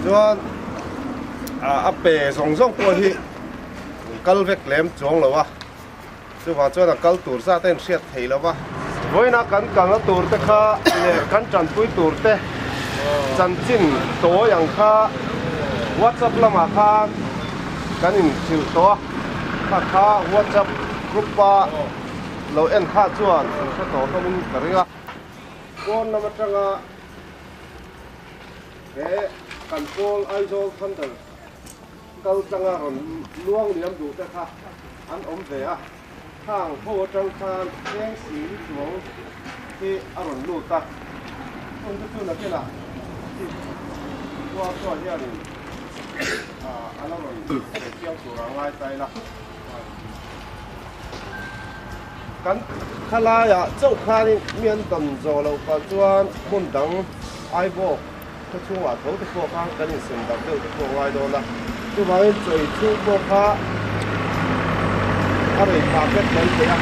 Chuan a pe zawng zawng pawh hi kal vek lem chuang lo a, chuvang chuan a kal tur zat a inhriat thei lo va. Vawiina kan kalna tur te kha leh kan tanpui tur te chanchin tawi ang kha WhatsApp lamah khan kan inhrilh tawh a, kha kha WhatsApp group a lo en kha chuan in hre tawh hlawmin ka ring a. Pawn lam atanga he kan pawl Aizawl Thunder kal tlanga rawn luang liam duh te kha an awm ve a, khang ho atang khan cheng sing chuang hi a rawn lut a, chung te chu nakinah chief khua chuan hianin a la rawn ve chiang tur a ngai ta ila. Kan khalaiah chauh khanin mi an dam zawh loh pah chuan hmun dang Aibawk khaw chhungah tho te pawh khan kan insem darh deuh te pawh a ngai dawn a, chuvangin chaw ei chhung pawh kha a rei phah vek mai thei a.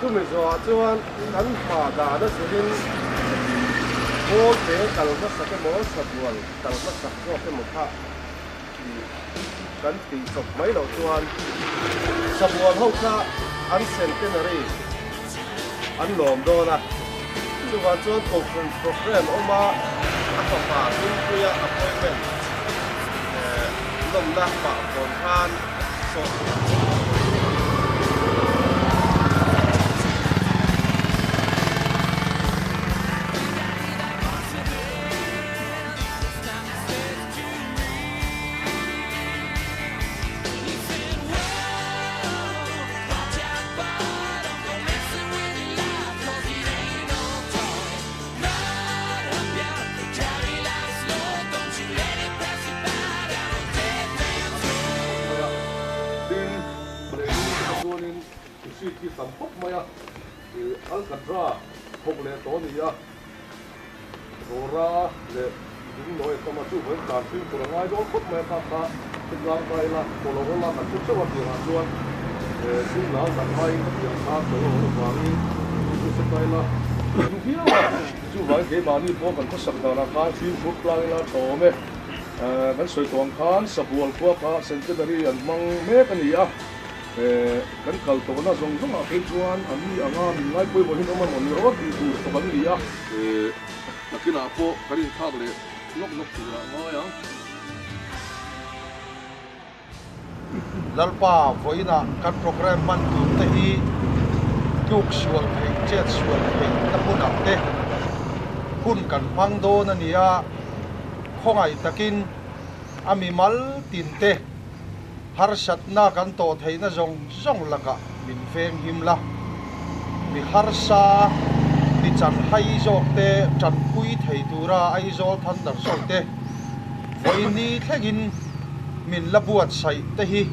Chumi zawhah chuan kan hma dan a zirin Pawl peng kal hmasak emaw Sabual kal hmasak zawk emaw kha kan tih chawp mai loh chuan Sabual ho kha an centenary an lawm dawn a, chuvang chuan Kohhran programme awm a, a fapa Hlimpuia appointment lawmna pah vawn khan sawh. Seat hi tam khawp mai a, Alcatra thawk leh tawh a ni a. Rora leh Dungnawi a tam a, chu vawiin tlan fim tur a ngai dawn khawp mai a, kha kha khawtlang ta ila pawlawh awla kan thu theuh a tirah chuan Dunglang kan hmaiin ka piang kha sawi a awm avangin chu se ta ila kan viau a, chuvangin keimahni pawh kan khawsak danah khan fimkhur tlang ila tha awm e. Kan sawi tawh ang khan Sabual khua kha Centenary an hmang mek a ni a. Kan kal tawhna zawng zawngah phei chuan a mi anga min ngai pawimawh hian awm a rawn ni rawt tih tur khawp an ni a. Nakinah pawh kan inthlak leh nawk nawk turah a ngai ang. Lalpa vawiinah kan program hman tur te hi tluk sual theih, chet sual theih na hmunah te hun kan hmang dawn a ni a, khawngaih takin a mimal tin te, Harsatna kan tawh theihna zawng zawng lakah min veng him la. Mi harsa, mi chanhai zawk te tanpui thei tura Aizawl Thunder zawk te vawiin thlengin min la buatsaih te hi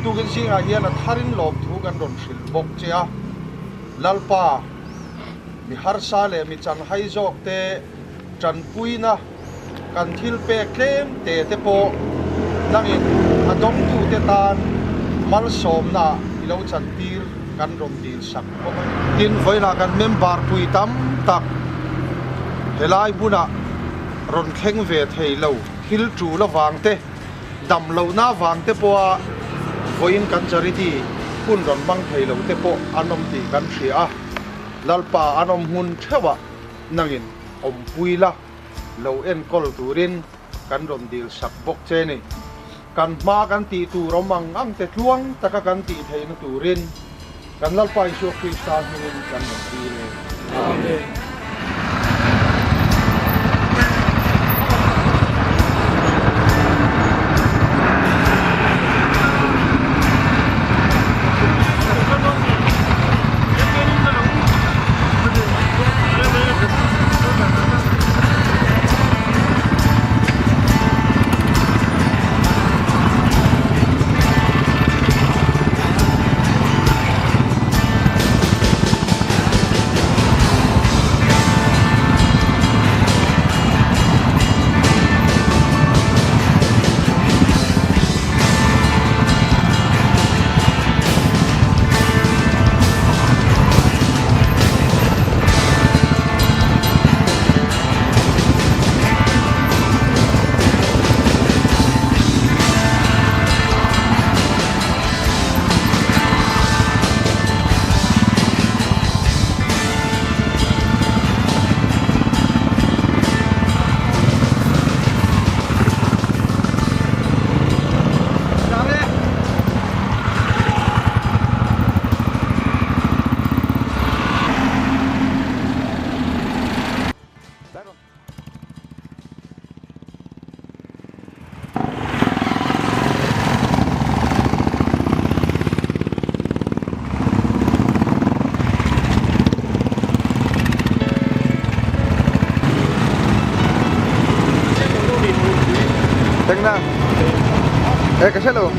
tukin zingah hian a tharin lawmthu kan rawn hrilh bawk che a. Lalpa, mi harsa leh mi chanhai zawk te tanpuina Kan thil pek tlem te te pawh nangin a dawngtute tan malsawmna i lo chantir kan rawn dil sak bawk a ni. Tin, vawiinah kan member pui tam tak helai hmunah rawn thleng ve thei lo, thil tul avang te, dam lohna avang te pawha vawiin kan charity hun rawn hmang thei lo te pawh an awm tih kan hria a, Lalpa an awm hmun theuhah nangin awmpui la. lo enkawl turin kan rawn dil sak bawk che ni. Kan hma kan tih tur awm ang ang te tluang taka kan tih theihna turin kan Lalpa Isua Krista hmingin kan rawn dil e. Amen. Engna? E ka hrelo.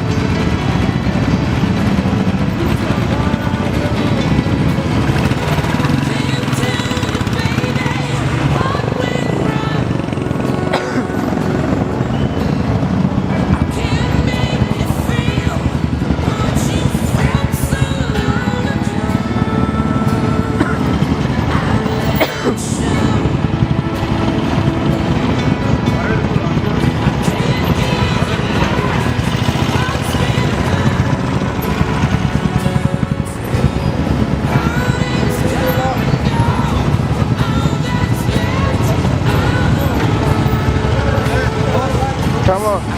Come on.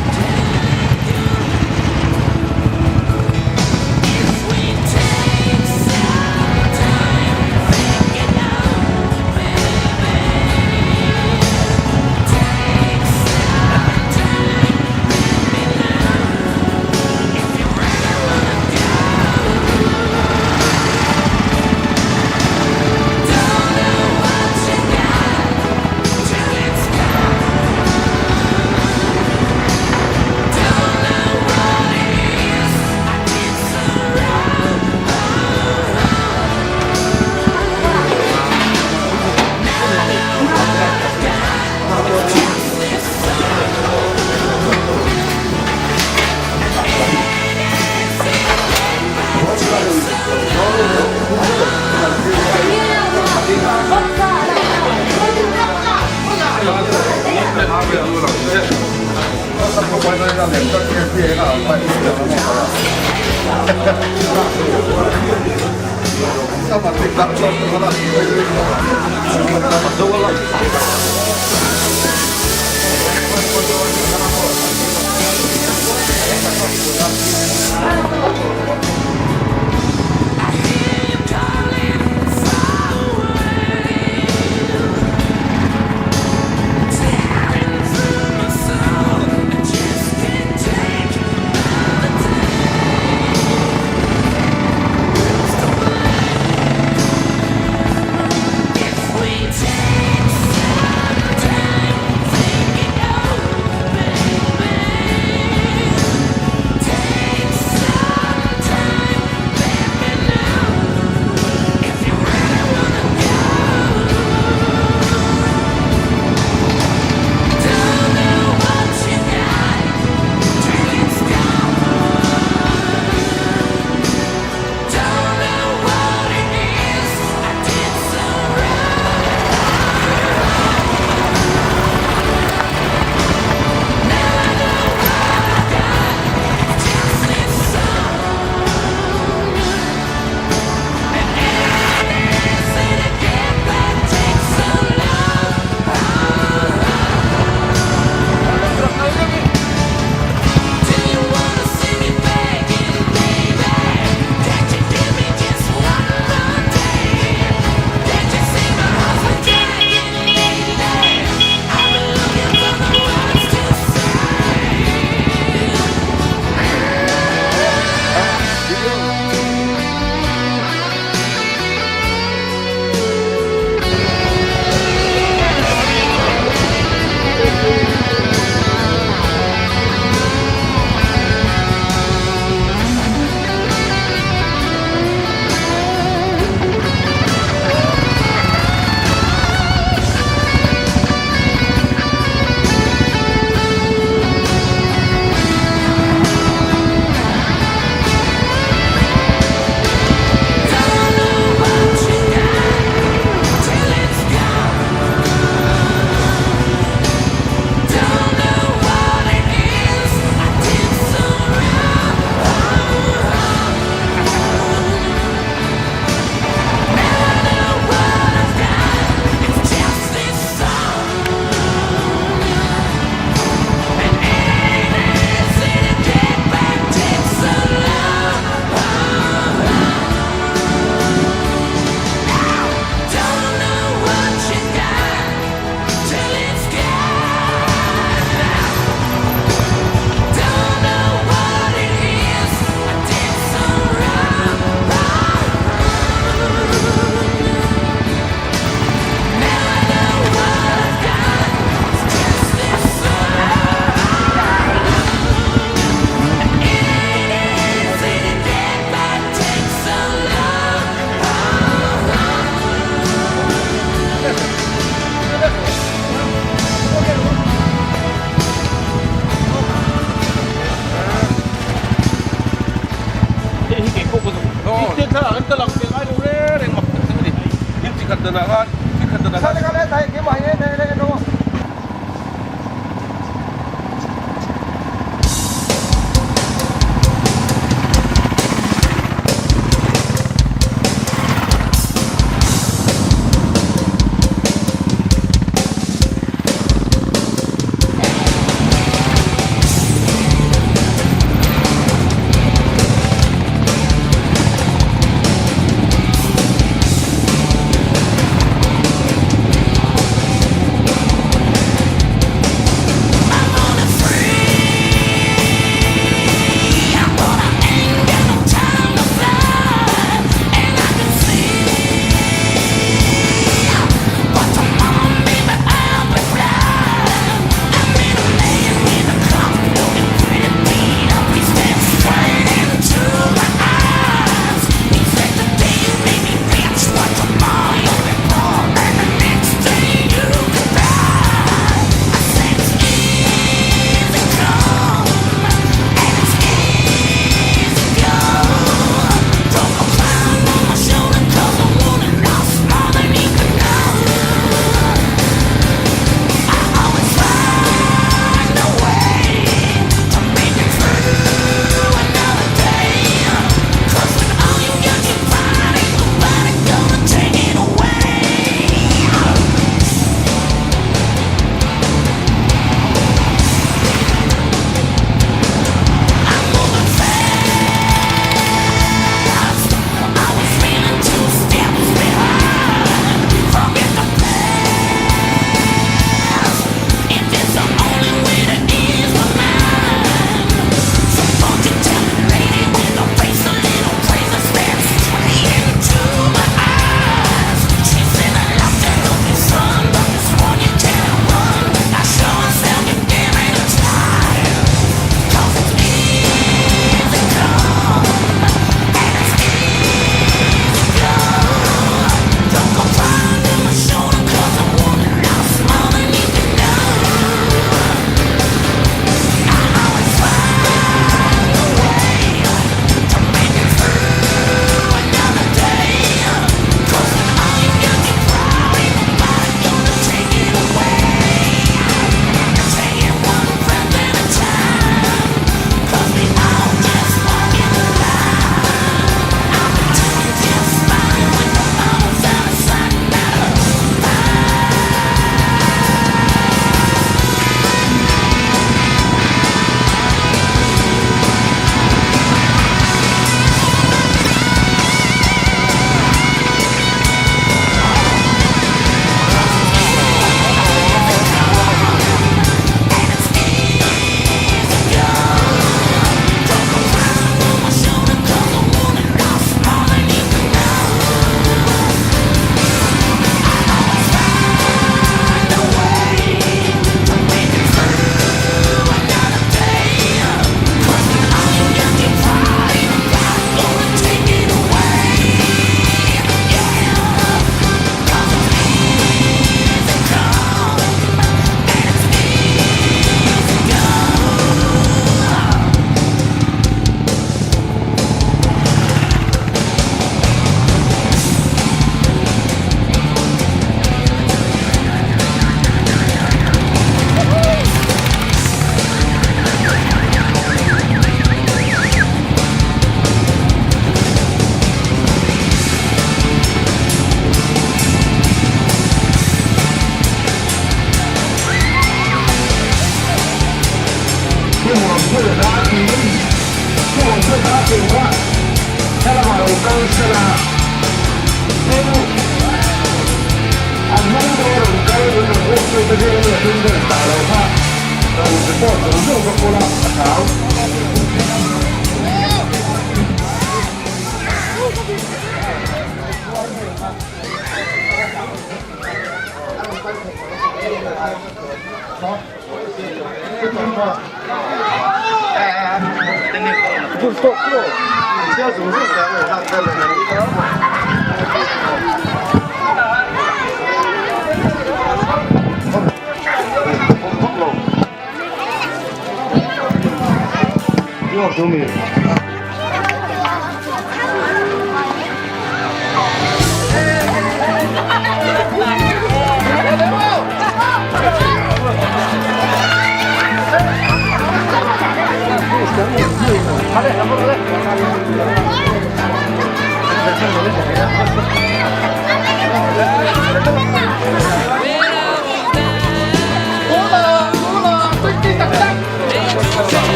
danah khan thil khat danah khan.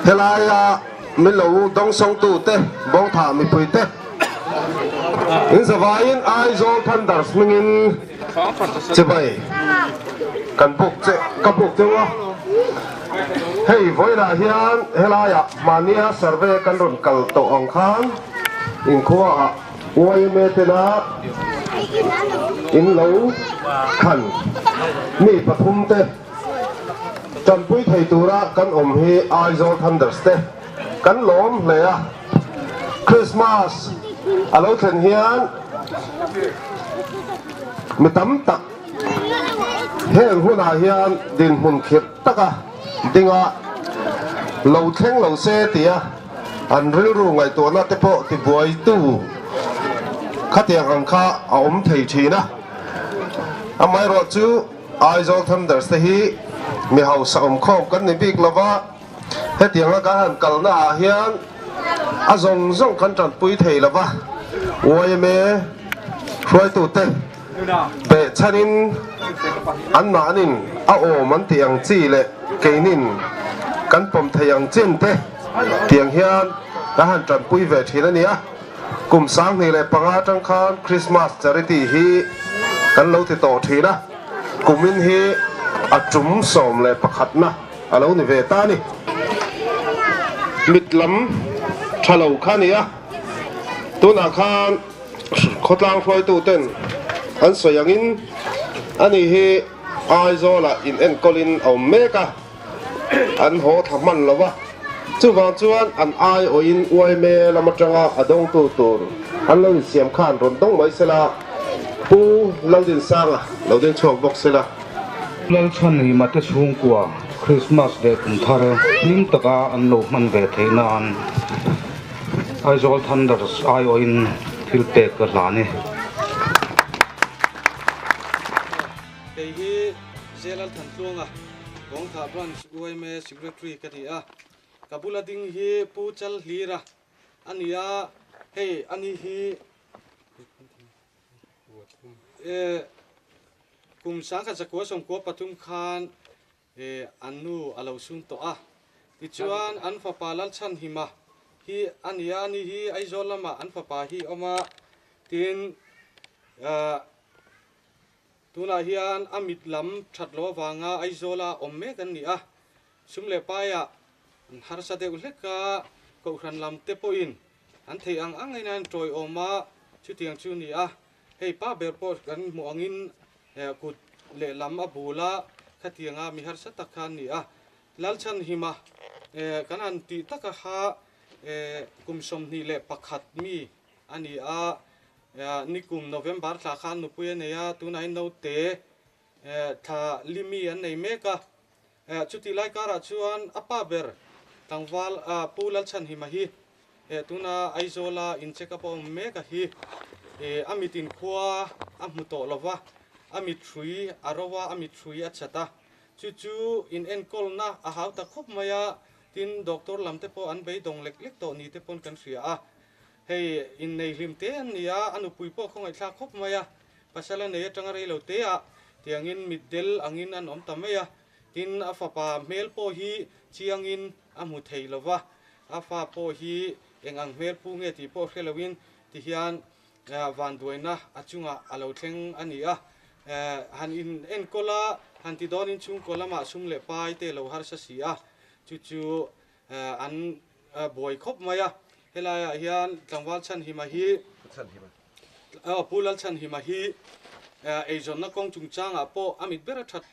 Helaia min lo dawngsawngtute, Bawngthah mipuite, in zavaiin Aizawl Thunders hmingin chibai kan buk che, ka buk deuh a. Hei vawiinah hian helaiah mahnia survey kan rawn kal tawh ang khan inkhuaah yma tena in lo khan mi pathumte tanpui thei tura kan awm hi Aizawl Thunders te kan lawm hle a. Christmas a lo thlen hian mi tam tak heng hunah hian dinhmun khirh taka dinga lo thleng lo se tia an rilru ngaihtuahna te pawh tibuaitu khatiang ang kha a awm thei thin a. Amaherawhchu Aizawl Thunders te hi mi hausa awmkhawm kan ni bik lova, hetianga kan han kalna ah hian a zawng zawng kan tanpui thei lova, yma hruaitute behchhanin anmahnin a awm an tih ang chi leh keinin kan pawm thei ang chin te tiang hian kan han tanpui ve thin a ni a. Kum 2005 atang khan Christmas Charity hi kan lo ti tawh thin a, kumin hi a tum 11 na a lo ni ve ta a ni. Mit lam tha lo kha a ni a, tunah khan khawtlang hruaitu ten an sawi angin ani hi Aizawlah in enkawlin a awm mek a, an haw thla hman lo a, chuvang chuan an aiawhin yma lam atanga a dawngtu tur an lo insiam khan rawn dawng mai sela, Pu Laldinsanga lo ding chhuak bawk sela. Lalchhanhima te chhungkua Krismas leh kum thar hlim taka an lo hman ve theih nan Aizawl Thunders aiawhin thil pek ka hlan e. Kei hi Zelal Thantluanga, Bawngthah Branch yma Secretary ka ni a. Ka bula ding hi Pu Chal Hlira a ni a, hei ani hi kum 1993 khan an nu a lo sun tawh a. Tichuan an fapa Lalchhanhima hi a ni a, ani hi Aizawl lamah an fapa hi a awm a, tin Tunah hian a mit lam that loh avanga Aizawla awm mek an ni a, sum leh paiah an harsa deuh hlek a, Kohhran lam te pawhin an theih ang ang in an tawiawm a, chutiang chu ni a, hei pa ber pawh kan hmuh angin kut lehlam a bul a, khatianga mi harsa tak kha an ni a. Lalchhanhima kan han tih taka kha kum 21 mi a ni a, Nikum November thla khan nupui a nei a, tunah hian naute thla limi an nei mek a. Chutih lai karah chuan a pa ber tlangval Pu Lalchhanhima hi tuna Aizawla in check up a awm mek a hi a mit inkhua a hmu tawh lo va, a mit hrui a ro a, a mit hrui a chat a. Chu chu in enkawlna a hau ta khawp mai a, tin doctor lam te pawh an beidawng lek lek tawh ni te pawn kan hria a. Hei innei hlim te an ni a, a nupui pawh khawngaihthlak khawp mai a, pasal a nei atanga rei lo te ah tiangin mitdel angin an awm ta mai a, tin a fapa hmel pawh hi chiangin a hmu thei lo va, a fa pawh hi eng ang hmel pu nge tih pawh hre loin tihian vanduaina a chungah a lo thleng a ni a, han in enkawl a, han ti dawnin chhungkaw lamah sum leh pai te lo harsa si a, chu chu an buai khawp mai a, helaiah hian tlangval Chhanhima hi Pu Lalchhanhima hi eizawnna kawng chungchangah pawh a mit ber a that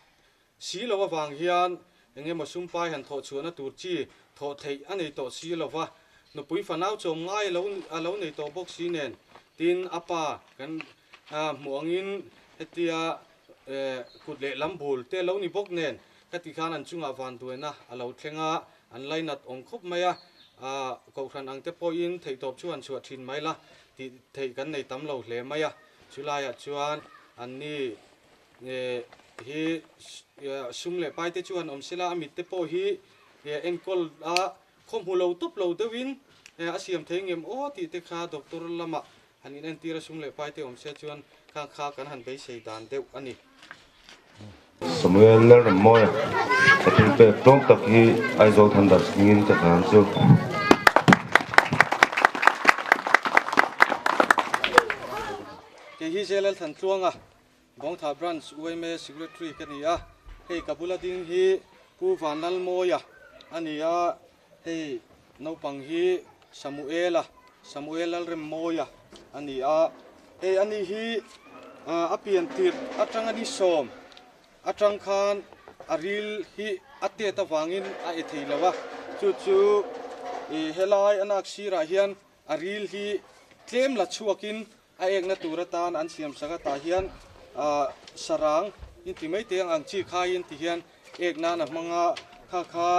si lo avang hian eng emaw sumpai han thawh chhuahna tur chi thawh theih a nei tawh si lo va, nupui fanau chawm ngai a lo nei tawh bawk si nen tin a pa kan hmuh angin hetia kut lehlam bul te lo ni bawk nen ka ti khan an chungah vanduaina a lo thleng a. An lainat awm khawp mai a, Kohhran ang te pawhin theihtawp chu han chhuah thin mai la tih theih kan nei tam lo hle mai a. Chulaiah chuan anni hi sum leh pai te chu han awm sela, a mit te pawh hi enkawl a khaw hmu lo tawp lo deuhin a siam thei ngem aw tih te kha doctor lamah han inentir a, sum leh pai te awm se chuan khang kha kan han beisei dan deuh a ni. Samuel Lalrammawia ka thil pek tlawm tak hi Aizawl Thunders hmingin ka hlan chu. Kei hi J Lalthantluanga, Bawngtha Branch yma Secretary ka ni a, hei ka bula ding hi Pu Vanlalmawia a ni a, hei naupang hi Samuela, Samuel Lalremmawia a ni a, hei ani hi a pian tirh atanga ni sawm atang khan a ril hi a tet avangin a e thei lo a, chu chu helai a nak sirah hian a ril hi tlem la chhuakin a ekna tur atan an siam sak a, tah hian sarang inti mai te ang chi khaiin ti hian ek nan a hmang a, kha kha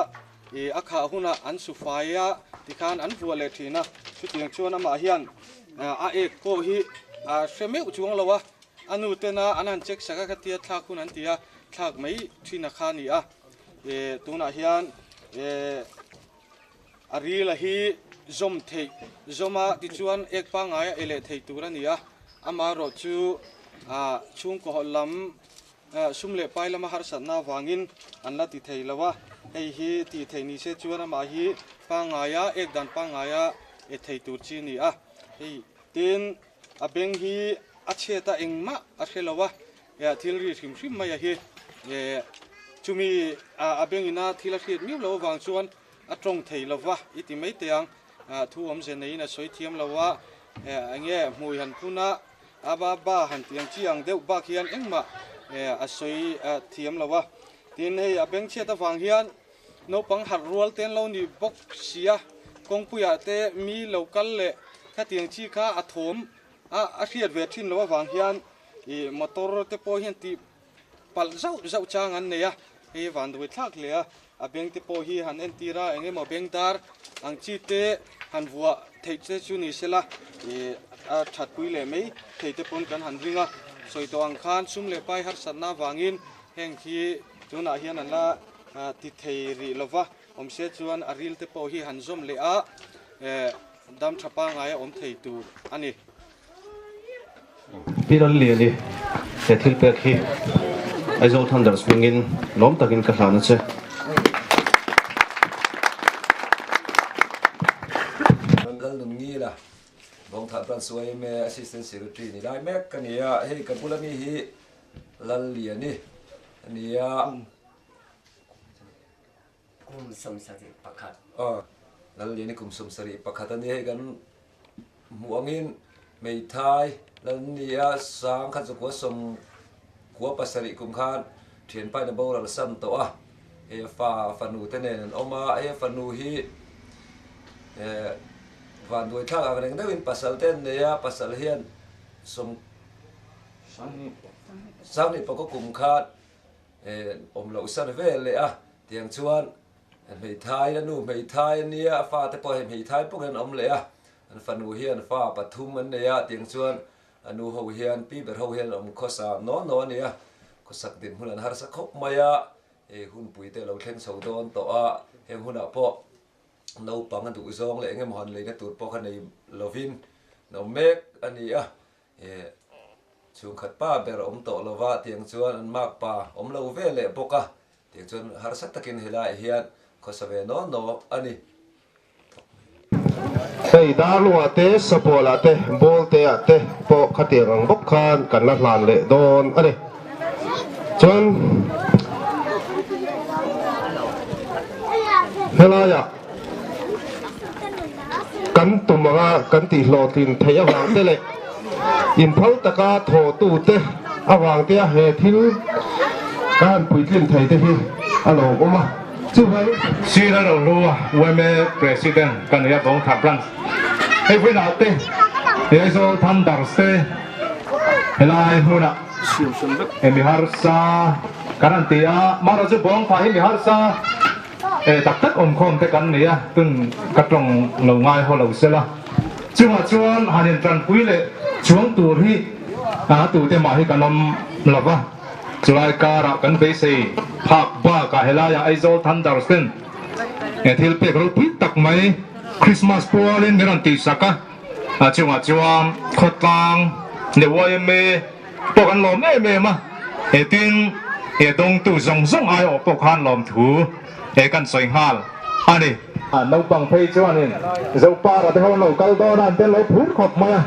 ih a khah hunah an su fai a tikhan an vuah leh thin a, chutiang chuan amah hian a ek pawh hi a hre meuh chuang lo a, a nu tena an han check sak a khatia thlak hun an ti a, thlak mai thin a kha a ni a, ih tunah hian ih. A rila hi zawm theih zawm a tichuan ek pangngai a e leh thei tur a ni a, amaherawh chu chhungkaw lam sum leh pai lama harsatna avangin an la ti thei lo a, hei hi tih theih ni se chuan amah hi pangngaia ek dan pangngaia e thei tur chi a ni a, hei tin a beng hi a chhiat a engmah a hre lo a, thil ri hrim hrim mai a hi chumi a bengina thil a hriat miau loh avang chuan A tawng thei lo va i ti mai teh ang. Thu awmze neiin a sawi thiam lo a, eng nge hmui han phun a, a ba ba han ti ang chi ang deuh bak hian engmah a sawi thiam lo a. Tin, hei a bengchhiat avang hian naupang harh rual te an lo ni bawk si a, kawngpuiah te mi lo kal leh khatiang chi kha a thawm a hriat ve thin lo avang hian motor te pawh hian tih palh zauh zauh chang an nei a, hei vanduai thlak hle a, a beng te pawh hi han entir a, eng emaw beng dar ang chi te han vuah theih che chu ni sela ih a that pui leh mai thei te pawn kan han ring a, sawi tawh ang khan sum leh pai harsatna avangin heng hi tunah hian an la ti thei rih lova, awm se chuan a ril te pawh hi han zawm leh a, dam tha pangngai a awm thei tur a ni. Pi Lalliani, he thil pek hi Aizawl Thunders hmingin lawm takin ka hlan a che. Lalnun Ngila, Vawngthah Branch yma Assistant Secretary ni lai mek ka ni a, hei ka bula mi hi Lalliani a ni a. Kum 71. Aw, Lalliani kum 71 a ni hei kan hmuh angin hmeithai Lalnia sang kha chu kua 97 kum khan thianpain a boral san tawh a, he fa fanu te nen an awm a, he fanu hi eh vanduai thlak ang reng deuhin pasal te an nei a, pasal hian sawm sanghnih pakua kum khan Awm loh san vel leh a, tiang chuan hmeithai a nu hmeithai a nia, a fate pawh hei hmeithai pawk hian an awm leh a, an fanu hian fa pathum an nei a, tiang chuan a nu ho hian pi ber ho hian an awm khawsa naw naw a ni a, khawsak dinhmun an harsa khawp mai a, hei hunpui te a lo thleng chho dawn tawh a, heng hunah pawh naupang a duh zawng leh eng emaw han leina tur pawh kha nei lovin an awm mek a ni a. Chhungkhat pa ber awm tawh lova tiang chuan an mak pa awm lo ve leh bawk a, tiang chuan harsa takin helaiah hian khawsa ve naw naw a ni. Hei Darlungah te, Sabualah te, Bawlteah te pawh khatiang ang bawk khan kan la hlan leh dawn a ni. Chuan helaiah kan tum anga kan tihhlawhtlin theih avang te leh inphal taka thawhtute avang te a he thil ka han puitlin thei te hi a lawmawm a. Chuvangin. Sir a ro a yma President ka nei a Bawngthah Branch hei vawiinah te Aizawl Thunders te helai hmunah mi harsa kan han ti a, mahrawh chu Bawngthah hi mi harsa E tak tak awmkhawm te kan nei a, tun ka tawng lo ngai haw lo sela. Chungah chuan han intanpui leh chuang tur hi a tute mah hi kan awm lo va, chulai karah kan beisei phak bakah helaiah Aizawl Thunders ten he thil pek ropui tak mai Christmas pualin min rawn tihsak a, a chungah chuan khawtlang leh yma pawh kan lawm em em a, he tin. E dawngtu zawng zawng aiawh pawh khan lawmthu e kan sawi nghal a ni. Naupang phei chuanin Zopara te ho an lo kal dawn a, an te an lo phur khawp mai a.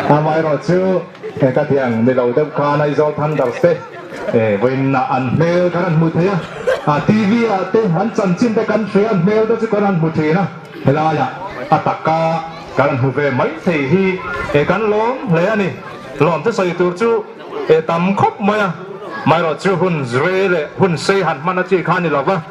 Amaherawhchu e ka tih ang ni lo deuh khan Aizawl Thunders te e vawiinah an hmel kan han hmu thei a, TV ah te an chanchin te kan hria, an hmel te chu kan han hmu thin a, helaiah a taka kan han hmu ve mai thei hi e kan lawm hle a ni. Lawm te sawi tur chu e tam khawp mai a, amaherawhchu hun rei leh hun sei han hman a chi kha a ni lo va.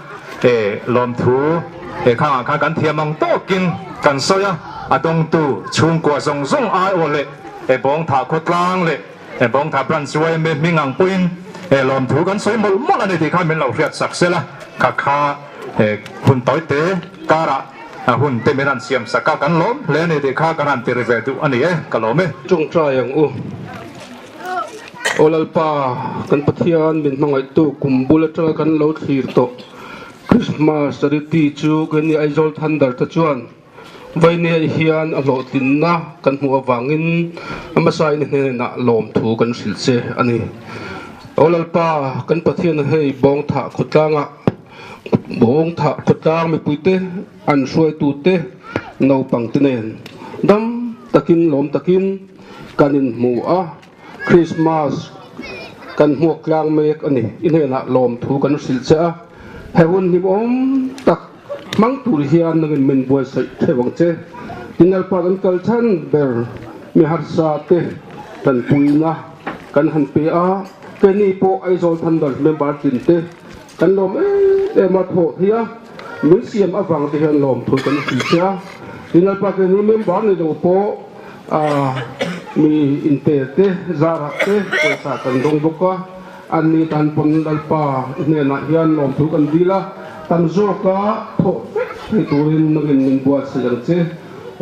E lawmthu he khangah khan kan thiam ang tawkin kan sawi a, a dawngtu chhungkua zawng zawng aiawh leh e Bawngtha khawtlang leh e Bawngtha Branch yma hming ang pawhin e lawmthu kan sawi mawlh mawlh a ni tih kha min lo hriat sak sel a, kha kha e hun tawite karah a hun te min han siam sak a, kan lawm hle a ni tih kha kan han ti ri ve duh a ni e, ka lawm e. Tawngtai ang u. Aw Lalpa, kan Pathian min hmangaihtu kum bul atanga kan lo thlir tawh Christmas charity chu keini Aizawl Thunder te chuan Vainia hian a hlawhtlinna kan hmuh avangin a hmasain hnenah lawmthu kan hrilh che a ni. Aw Lalpa, kan Pathian hei Bawngthah khawtlangah Bawngthah khawtlang mipuite an hruaitute naupangte nen dam takin lawm takin Kan inhmu a, Christmas kan hmuak tlang mek a ni. I hnenah lawmthu kan hrilh che a, he hun hlimawm tak hmang tur hian nangin min buatsaih theuh ang che. Tinalpa kan kal chhan ber mi harsa te tanpuina kan han pe a, keini pawh Aizawl Thunder member tin te kan lawm em em a, thawh thei a, min siam avang te hian lawmthu kan hrilh che a. Tinalpa keini member ni lo pawh Mi inpe te, zarah te pawisa kan dawng bawk a, an ni tan pawn Lalpa i hnenah hian lawmthu kan dil a, tam zawka thawh vek thei turin nangin min buatsaih ang che.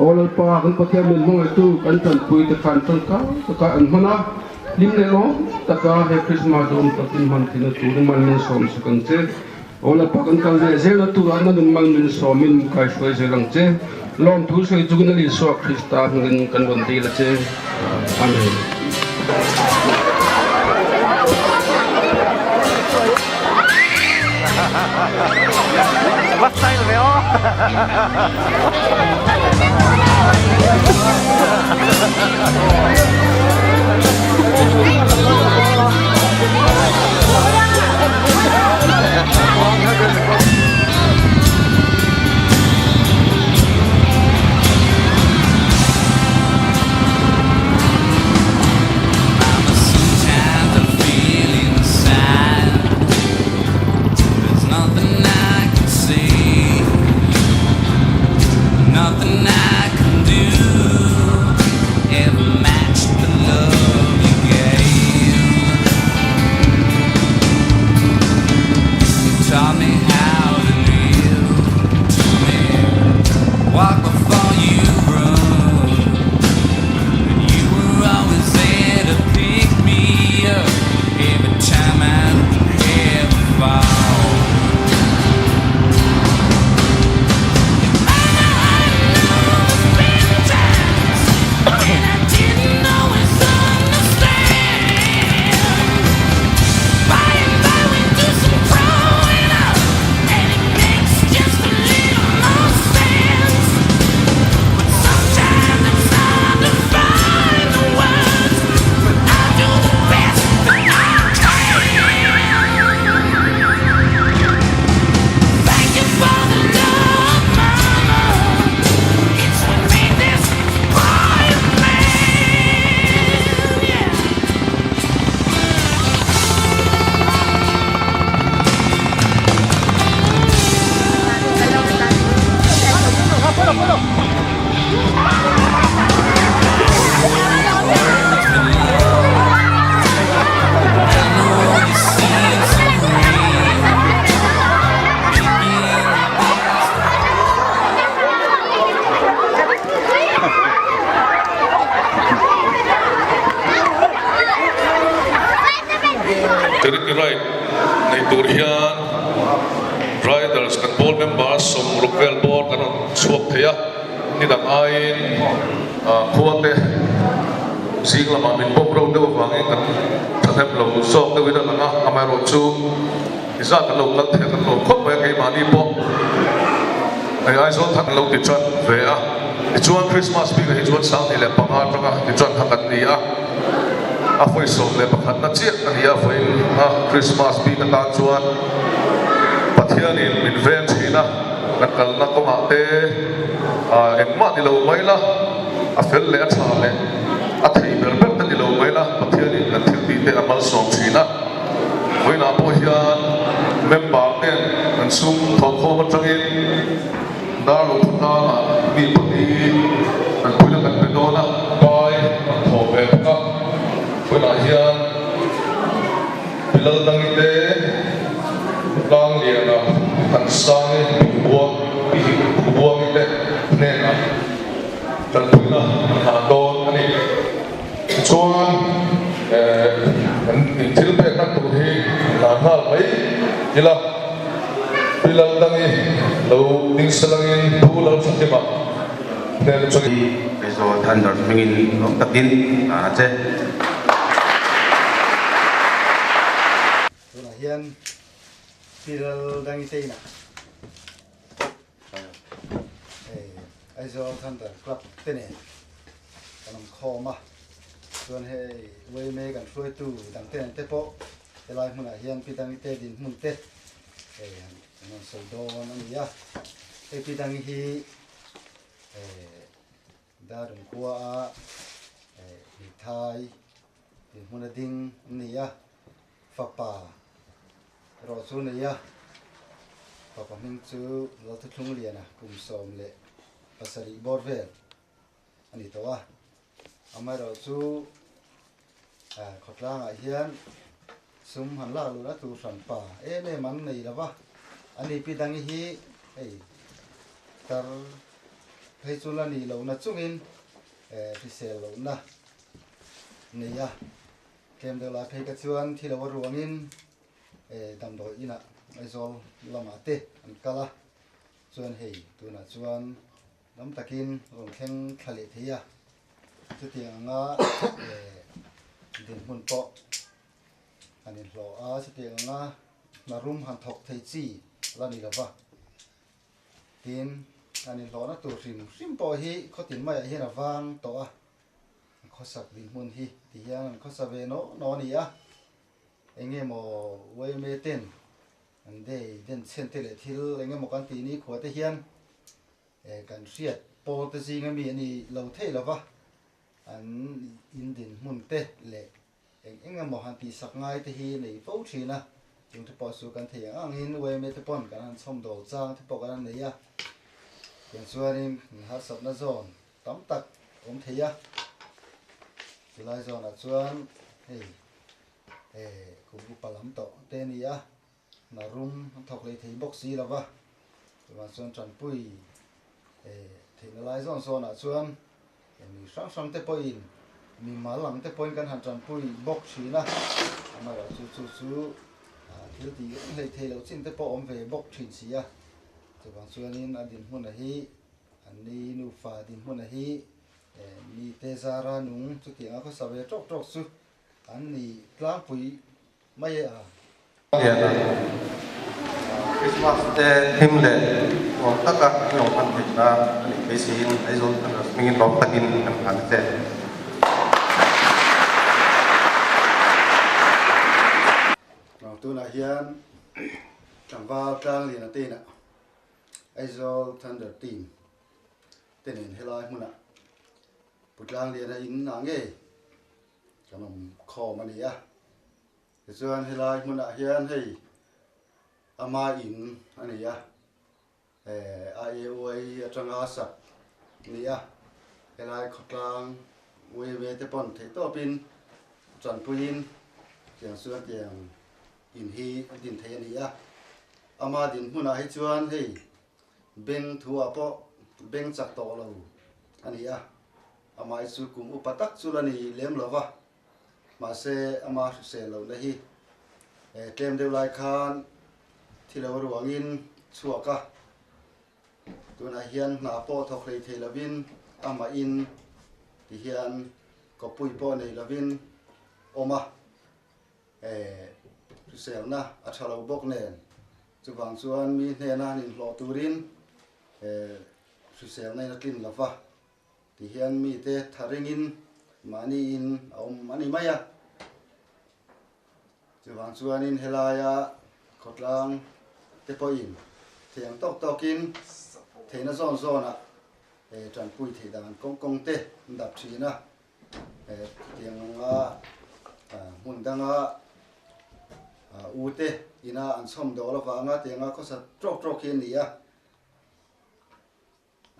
Aw Lalpa, kan Pathian min hmangaihtu kan tanpui te khan tangkai taka an hman a, hlim leh lawm taka he Krismas awm takin hman theihna turin mal min sawm sak ang che. Aw Lalpa kan kal leh zel a turah nangin mal min sawmin kaihruai zel ang che. Lawmthu sawi chungin a Isua Krista hmingin kan rawn dil a che. Amen. Va style ve aw. Charity Ride nei tur hian Riders kan pawl member 60 vel bawr kan rawn chhuak thei a, ni dang aiin khua te. Zing lamah min pawm ro deuh avangin kan thahnem lo zawk deuhin a lang a, amaherawhchu i zat an lo kal thei a kan lawm khawp mai a, keimahni pawh hei Aizawl thar an lo ti tan ve a, tichuan Christmas bikah hi chuan 2005 atanga ti tan kha kan ni a, a vawi 11na chiah a ni a, vawiin a Christmas bik atan chuan Pathianin min veng thin a, kan kalna kawngah te engmah ni lo mai la. A fel leh a tha leh a thei ber ber te ni lo mai la, Pathianin kan thil tih te a malsawm thin a. Vawiinah pawh hian member ten kan sum thawhkhawm atangin dar lo khawtlangah mi pali kan puina kan pe dawn a, pai an thawh ve bawk a. Vawiinah hian Pilal Dangi te, Tlangliana, Thansangi, Pibuangi te hnenah Tanpuina an hah dawn a ni. Tichuan kan thil pekna tur hi hlan nghal mai ila, Pi Laldangi lo ding salangin Pu Lalthakima hnen atangin. Aizawl Thunder hmingin lawm takin hlan a che. Tunah hian Pi Laldangi te inah. Aizawl Thunder Club te nen kan awm khawm a, chuan hei yma kan hruaitu dang te nen te pawh helai hmunah hian Pi Dangi te dinhmun te hei an rawn sawi dawn a ni a, hei Pi Dangi hi Darun khua a hmithai dinhmun a ding a ni a, fapa erawh chu nei a, fapa hming chu Lalthuthlungliana kum 17 bawr vel a ni tawh a, amaherawhchu khawtlangah hian sum han lak luhna tur hranpa em em an nei lo va, ani Pi Dangi hi hei tar phei chu la nih lohna chungin hrisel lohna nei a. Tlem deuh lai phei ka chuan thi lo a ruangin damdawi inah Aizawl lamah te an kal a, chuan hei tunah chuan dam takin rawn thleng thla leh thei a, chutiang anga dinhmun pawh an inhlawh a, chutiang anga hna rum han thawk thei chi la ni lo va, tin an inhlawhna tur hrim hrim pawh hi khawtin maiah hian a vang tawh a. Khawsak dinhmun hi ti hian an khawsa ve naw naw a ni a, eng nge maw yma ten an dei den chhen te leh thil eng emaw kan tih ni khua te hian kan hriat pawl te zinga mi a ni lo thei lo va, an in dinhmun te leh eng eng emaw han tihsak ngai te hi nei fo thin a, chung te pawh chu kan thei ang angin yma te pawn kan han chhawm dawl chang te pawh kan han nei a, tiang chuanin harsatna zawn tam tak awm thei a, chulai zawnah chuan hei eh kum upa lam tawh te a ni a, hna rum an thawk leh thei bawk si lo va, chuvang chuan tanpui eh theihna lai zawn zawnah chuan mi hrang hrang te pawhin mi mal ang te pawhin kan han tanpui bawk thin a, amaherawhchu chu chu thil tih reng hleih theih loh chin te pawh awm ve bawk thin si a, chuvang chuanin a dinhmuna hi An ni nufa dinhmuna hi mite zara nung chutiang a khawsa ve tawk tawk chu an ni tlangpui mai e a. Christmas te hlim leh nuam taka an lo hman theih nan a nih beiseiin Aizawl Thunders hmingin lawm takin kan hlan che. Tunah hian tlangval tlanglian a te inah Aizawl Thunder Team te nen helai hmunah Pu Tlangliana in ah ngei kan awm khawm a ni a. Tichuan helai hmunah hian hei ama in a ni a, IAUA atanga sak a ni a, helai khawtlang uive te pawn theihtawpin tanpuiin tiang chuan tiang in hi a din thei a ni a, ama dinhmunah hi chuan hei beng thu ah pawh beng chak tawh lo a ni a, amah hi chu kum upa tak chu la ni lem lo va, mahse ama hrisel lohna hi tlem deuh lai khan thi lo ruangin chhuak a, tunah hian hna pawh thawk hlei thei lovin amahin ti hian. kawppui pawh nei lovin awm a, hriselna a tha lo bawk nen chuvang chuan mi hnena an inhlawh turin hriselna in a tlin lo va tihian mite tha ringin mahni in a awm a ni mai a. Chuvang chuanin helaia khawtlang te pawhin thei ang tawk tawkin theihna zawn zawnah tanpui theih dan kawng kawng te an dap thin a. Chutiang anga hmun danga u te ina an chhawm dawl avanga tianga khawsa tawk tawk hi a ni a.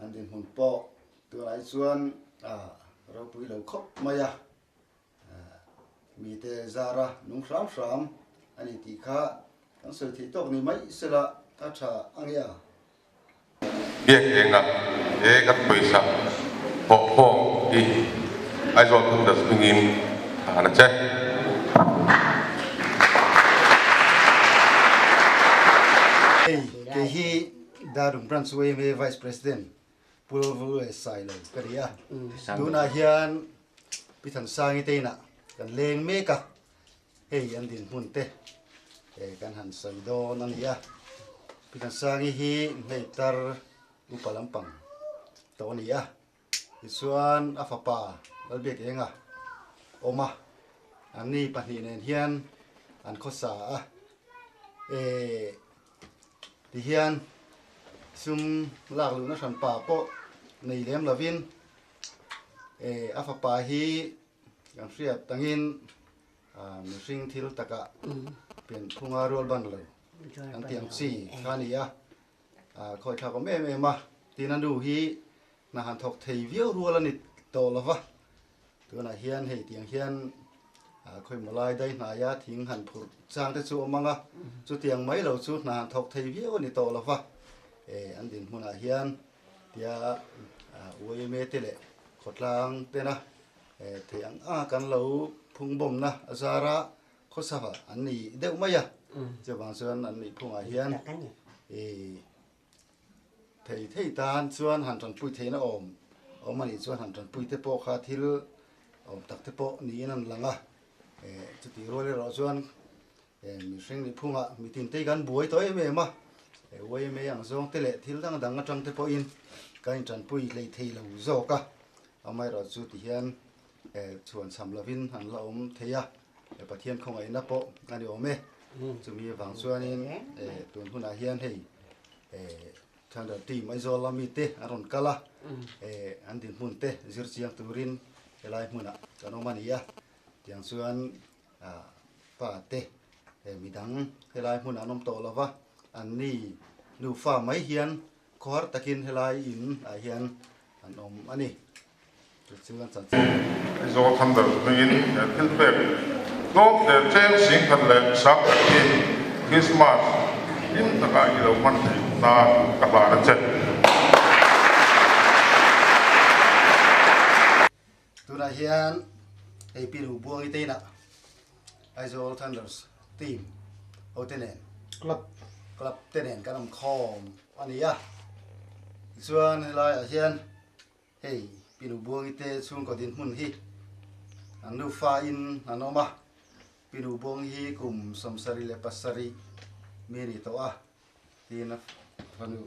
An dinhmun pawh tunah hi chuan ropui lo khawp mai a. Mite zara nung hram hram a ni tih kha kan sawi theih tawk ni mai sela a tha a nge a. Biak enga he kan pawisa hawh khawm hi Aizawl Thunders hmingin a han a che. Hei kei hi Darung Branch yma Vice President Pu Lalvulue Sailo ka ni a, tunah hian Pi Thansangi te inah kan leng mek a, hei an dinhmun te kan han sawi dawn a ni a. Pi Thansangi hi hmeitar upa lampang tawh a ni a, tichuan a fapa Lalbiakenga awm a, anni pahnih nen hian an khawsa a, tihian sum lak luhna hranpa pawh nei lem lovin a fapa hi kan hriat tangin mihring thil takah pianphunga rual ban lo an tih ang chi kha a ni a, khawi thlak awm em em a, tin a nu hi hna han thawk thei viau rual a ni tawh lo va, tunah hian hei tiang hian khawimaw lai dai hnaia thing han phurh chang te chu awm ang a, chutiang mai lo chu hna han thawk thei viau a ni tawh lo va, an dinhmunah hian Tia uaime te leh khawtlang tena theih ang anga kan lo phungbawmna a zara khawsava an ni deuh mai a, chuvang chuan an nih phungah hian thei thei tan chuan han tanpui theihna awm awm a nih chuan han tanpui te pawh kha thil awm tak te pawh niin an lang a, chutih rual erawh chuan Mihring nih phungah mitin te hi kan buai tawh em em a, yma ang zawng te leh thil dang dang atang te pawhin kan intanpui hlei thei lo zawk a, amaherawh chu ti hian chhuan cham lovin an la awm thei a, Pathian khawngaihna pawh a ni awm e. Chumi avang chuanin tun hunah hian hei Thunder team Aizawl lami te an rawn kal a, an dinhmun te zir chiang turin helai hmunah kan awm a ni a, tiang chuan Pa te midang helai hmun an awm tawh lova, an ni nufa mai hian khawhar takin helai in ah hian an awm a ni. Chu chu an chanchin. Aizawl Thunder hmingin he thil pek tlawm te cheng singkhat leh sang khat hi Christmas hlim takah i lo hman theih nan ka hlan a che. Tunah hian hei Pi Lu Buangi te inah Aizawl Thunders team ho te nen club club te nen kan awm khawm a ni a. Tichuan helaiah hian hei Pi Lu Buangi te chhungkaw dinhmun hi an nufa in an awm a. Pi Lu Buangi hi kum 77 mi a ni tawh a. Tiin a fanu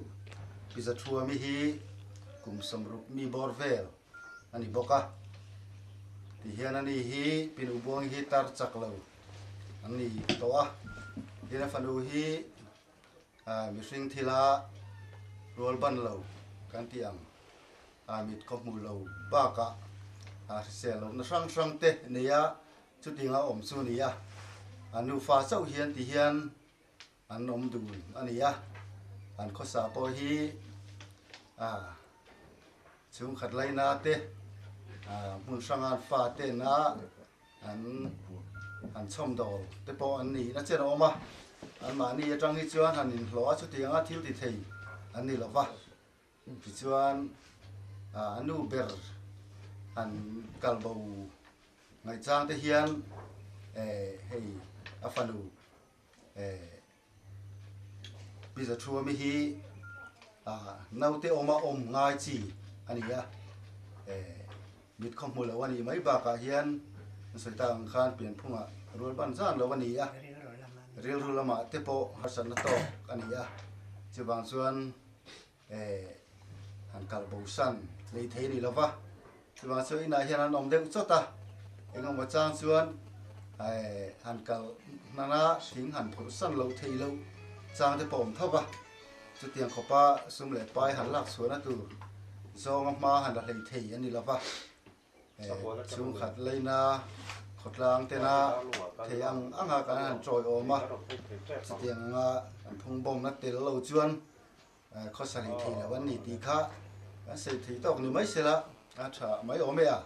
Pi Zathuami hi kum 60 mi bawr vel a ni bawk a. Tihian ani hi Pi Nubuangi hi tar chak lo an ni tawh a. Tin a fanu hi mihring thila rual ban lo kan tih ang mit khaw hmu lo bakah hrisel lohna hrang hrang te nei a, chutinga awm chu a ni a. A nufa chauh hian tihian An awm dun a ni a, an khawsa pawh hi chhungkhat laina te hmun hranga an fa tena an han chhawm dawl te pawh an ni na chen a awm a, anmahni atang hi chuan han inhlawh a chutianga thil ti thei an ni lo va, tichuan a nu ber han kalbo ngaihchang te hian hei a fanu Pi Zathuami hi naute awma awm ngai chi a ni a. Mit khaw hmu lo a nih mai bakah hian an sawi tak ang khan pianphungah rual ban zan lo a ni a, rilru lamah te pawh harsatna tawk a ni a, chuvang chuan eh han kal bosan lei thei a ni lo va, chuvang chuan inah hian an awm deuh chawt a, engemaw chang chuan eh han kal hnana thing han phurh san loh theih loh chang te pawh a awm tho va. Chutiang khawpa sum leh pai han lak chhuahna tur zawnga hma han la hlei thei a ni lo va, chhungkhat leina khawtlang tena thei ang anga kan han tawiawm a, chutiang anga kan phungbawmna tel lo chuan khawsa hlei thei lo an ni tih kha kan sawi thei tawk ni mai sela a tha mai awm e a.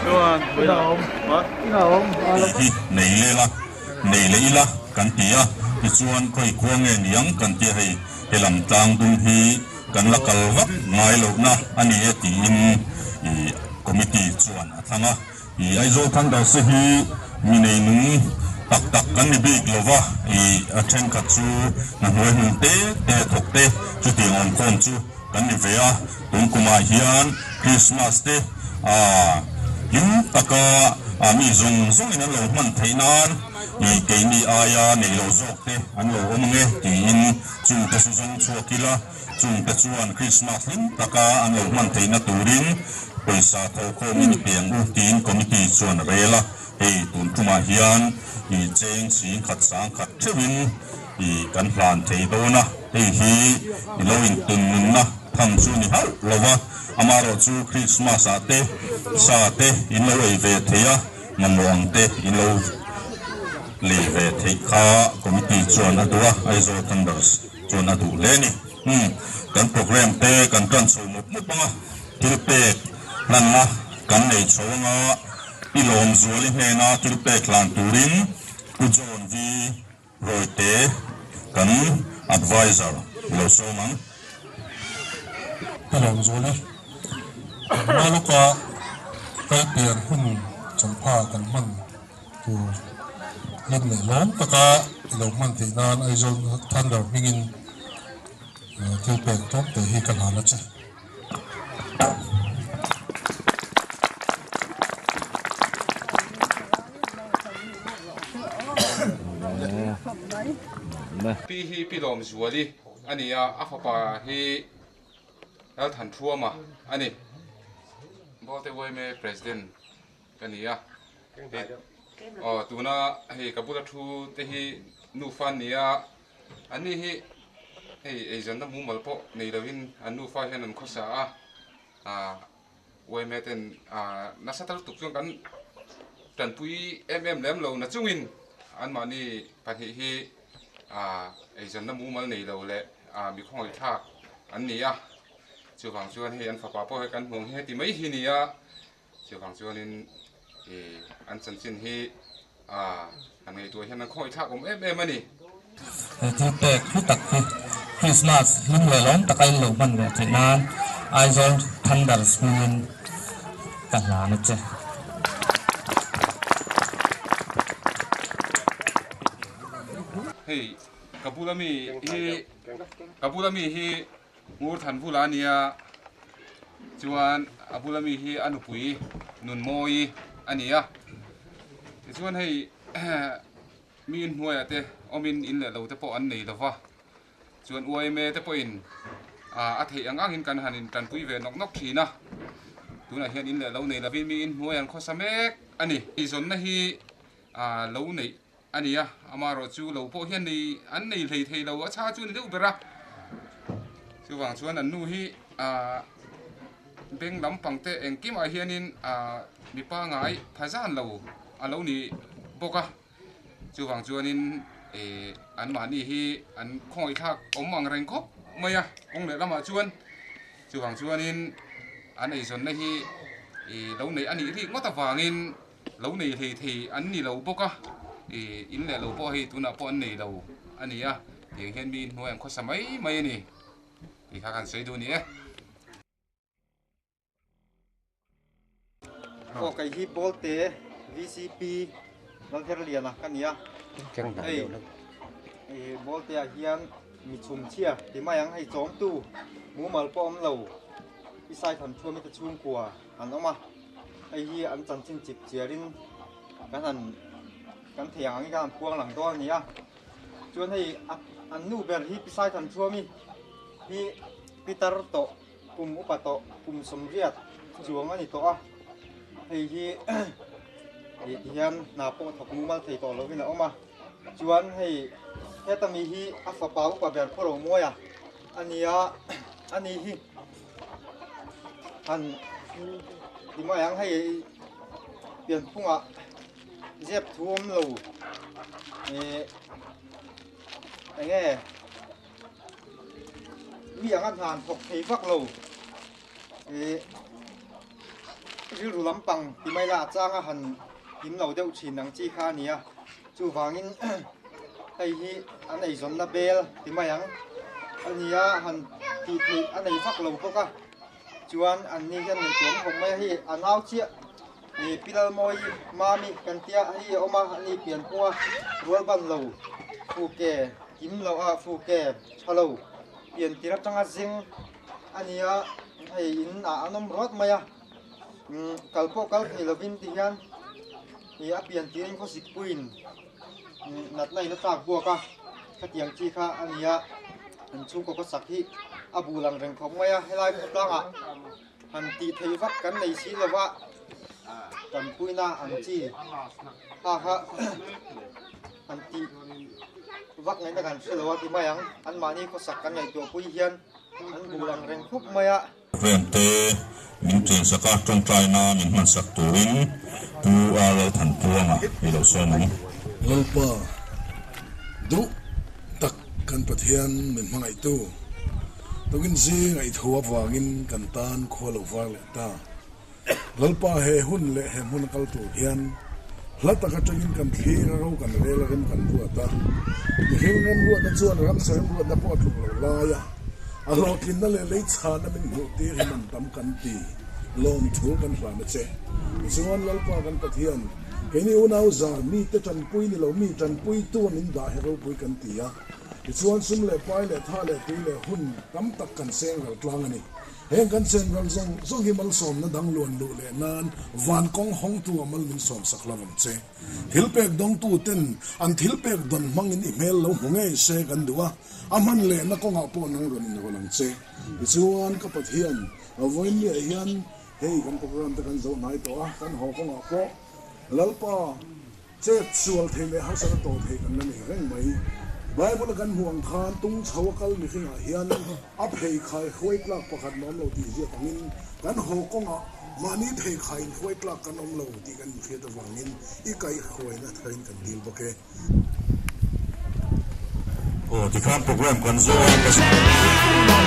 Chuan Tih hi nei leh la, nei leh ila kan ti a, tichuan khawi khua nge niang kan tia hei he lam tlang dum hi kan la kal vak ngai lohna a ni e tiin ih committee chuan a thlang a. Ih Aizawl Thunders te hi mi nei nung tak tak kan ni bik lo va, ih a thenkhat chu hna hnuai hnung te te thawk te chutiang awmkhawm chu kan ni ve a, tun kumah hian Christmas te ah hlim taka ah mi zawng zawngin an lo hman theih nan ih keini aia nei lo zawk te an lo awm ange tiin chungte chu zawng chhuak ila, chungte chuan Christmas hlim taka an lo hman theihna turin pawisa thawhkhawmin i piang u tiin committee chuan a rel a, hei tun tumah hian ih cheng singkhat sangkhat theuhin Ih kan hlan thei dawn a, hei hi i lo intun nunna tham chu ni hauh lo va, amaherawh chu Christmas ah te sa te in lo ei ve thei a, mamawh ang te in lo lei ve theih kha committee chuan a duh a, Aizawl Thunders chuan a duh hle a ni. Umm kan programme te kan tan chho mup mup ang a, thil pek hlanna kan nei chho ang a, i lawmzuali hnena thil pek hlan turin Pu John V. Rawite kan adviser lo sawm ang. Ka lawm zual e. Kan hma lawka kal pian hun champha kan hman tur hlim leh lawm taka i lo hman theih nan Aizawl Thunder hmingin thil pek tlawm te hi ka hlan a che. Pi hi Pi Lawmzuali a ni a, a fapa hi Lalthanthuama a ni. Bolte yma President ka ni a. Aw tuna hei ka bula thu te hi nufa an ni a, an ni hi hei eizawnna mumal pawh nei lovin an nufa hian an khawsa a, ah yma ten ah nasa tal tuk chuan kan tanpui em em lem lo na chungin anmahni pahnih hi ah eizawnna mumal nei lo leh ah mi khawngaihthlak an ni a, chuvang chuan hei an fapa pawh hei kan hmuh ang hi heti mai hi a ni a. Chuvang chuanin ih an chanchin hi ah han ngaihtuah hian an khawngaihthlak awm em em a ni. He thil pek hlu tak hi Krismas hlim leh lawm taka in lo hman ve theih nan Aizawl Thunders hmingin ka hlan a che. Hei ka bula mi hi ka bula mi hi Ngur Thanvula a nia, chuan a bula mi hi a nupui Nunmawi a ni a. Tichuan hei mi inhnuaiah te awmin in leh lo te pawh an nei lo va, chuan yma te pawhin a theih ang angin kan han intanpui ve nawk nawk thin a. Tunah hian in leh lo nei lovin mi inhnuai an khawsa mek a ni. Eizawnna hi lo neih A ni a, amaherawh chu lo pawh hian nei an nei hlei thei lo, a chha chu a ni deuh ber a. Chuvang chuan an nu hi aah beng lampang te engkimah hianin aah mi pangai pha zan lo a lo ni bawk a. Chuvang chuanin eh anmahni hi an khawngaihthlak awm ang reng khawp mai a, kawng leh lamah chuan. Chuvang chuanin an eizawnna hi ih lo neih a nih rik ngawt avangin Lo nei hlei thei an ni lo bawk a, ih in leh lo pawh hei tunah pawh an nei lo a ni a, tiang hian mi inhnuai an khawsa mai mai a ni tih kha kan sawi duh a ni e. Aw kei hi Bawlte VCP Lalherliana ka ni a, hei ih Bawlte ah hian mi chhum chhia ti mai ang hei chawmtu mumal pawh awm lo i Saithan Thuami te chhungkua an awm a. Hei hi an chanchin chip chiarin kan han kan thei ang angin kan han puang lang dawn a ni a. Chuan hei an nu ber hi Pi Saithanchhuami hi Pitar tawh kum upa tawh kum sawmriat chuang a ni tawh a. Hei hi ti hian hna pawh thawk mumal thei tawh lovin a awm a. Chuan hei heta mi hi a fapa upa ber Pu Romuaia a ni a, a ni hi. Han ti mai ang hei pianphungah zep thu awm lo ih eng nge mi anga hna an thawk thei vak lo ih. rilru lampang ti mai la a changa han kim lo deuh thin ang chi kha a ni a, chuvangin hei hi an eizawnna bel ti mai ang a ni a, han tih theih a nei vak lo bawk a, chuan an ni hian ngaihtuah khawp mai a, hei a nau chiah ih Pilalmawi Mami kan tia hei a awm a, ani pianphunga rual ban lo fuke kim loh a fuke tha lo pian tir atanga zing a ni a, hei in ah an awm rawt mai a. Kal pawh kal thei lovin ti hian ih a pian tirin khawsik puiin natna in a tlak buak a, khatiang chi kha a ni a, an chhungkaw khawsak hi a bul ang reng khawp mai a, helai khawtlangah han tih theih vak kan nei si lova tanpuina ang chi kha kha han tih vak ngaihna kan hre lo a ti mai ang, anmahni khawsak kan ngaihtuah pui hian an bul ang reng khawp mai a. Rente min ṭiansak a, ṭawngṭaina min hmansak turin Pu RL Thanpuanga i lo sawm ang. Lalpa, duh tak kan Pathian min hmangaihtu, tukin zingah i thu avangin kan tan khua lo var leh ta. Lalpa he hun leh he hmun a kal tur hian hla tak atangin kan thlir a ro kan rel a rem kan ruat a, mihring remruatna chuan ramsa remruatna pawh a tluk lo lai a, a hlawhtlinna leh lei chhana min hmuh tir hi man tam kan ti, lawmthu kan hlan a che. Tichuan Lalpa kan Pathian, keini unau zar mite tanpui ni lo mi tanpuitu a min dah hi ropui kan ti a, tichuan sum leh pai leh tha leh tui leh hun tam tak kan seng ral tlang a ni. Heng kan chen ral zawng zawng hi malsawmna dang luan luh leh nan van kawng hawngtu a mal min sawm sak lo ang che. Thil pek dawngtu ten an thil pek dawn hmangin i hmel lo hmu ngei se kan duh a, a hman lehna kawngah pawh nang rawn inrawn ang che. Tichuan ka Pathian, vawiinniah hian hei kan program te kan zo hnai tawh a, kan haw kawngah pawh Lalpa, Chet sual thei leh harsatna tawh thei kan la nei reng mai. Bible-a kan hmuh ang khan tung chho a kal mihringah hian a pheikhai hruai tlak pakhat la awm lo tih ziak angin kan haw kawngah mahni pheikhai in hruai tlak kan awm lo tih kan inhriat avangin i kaihhruaina tharin kan dil bawk e. Aw tikhan program kan zawh a.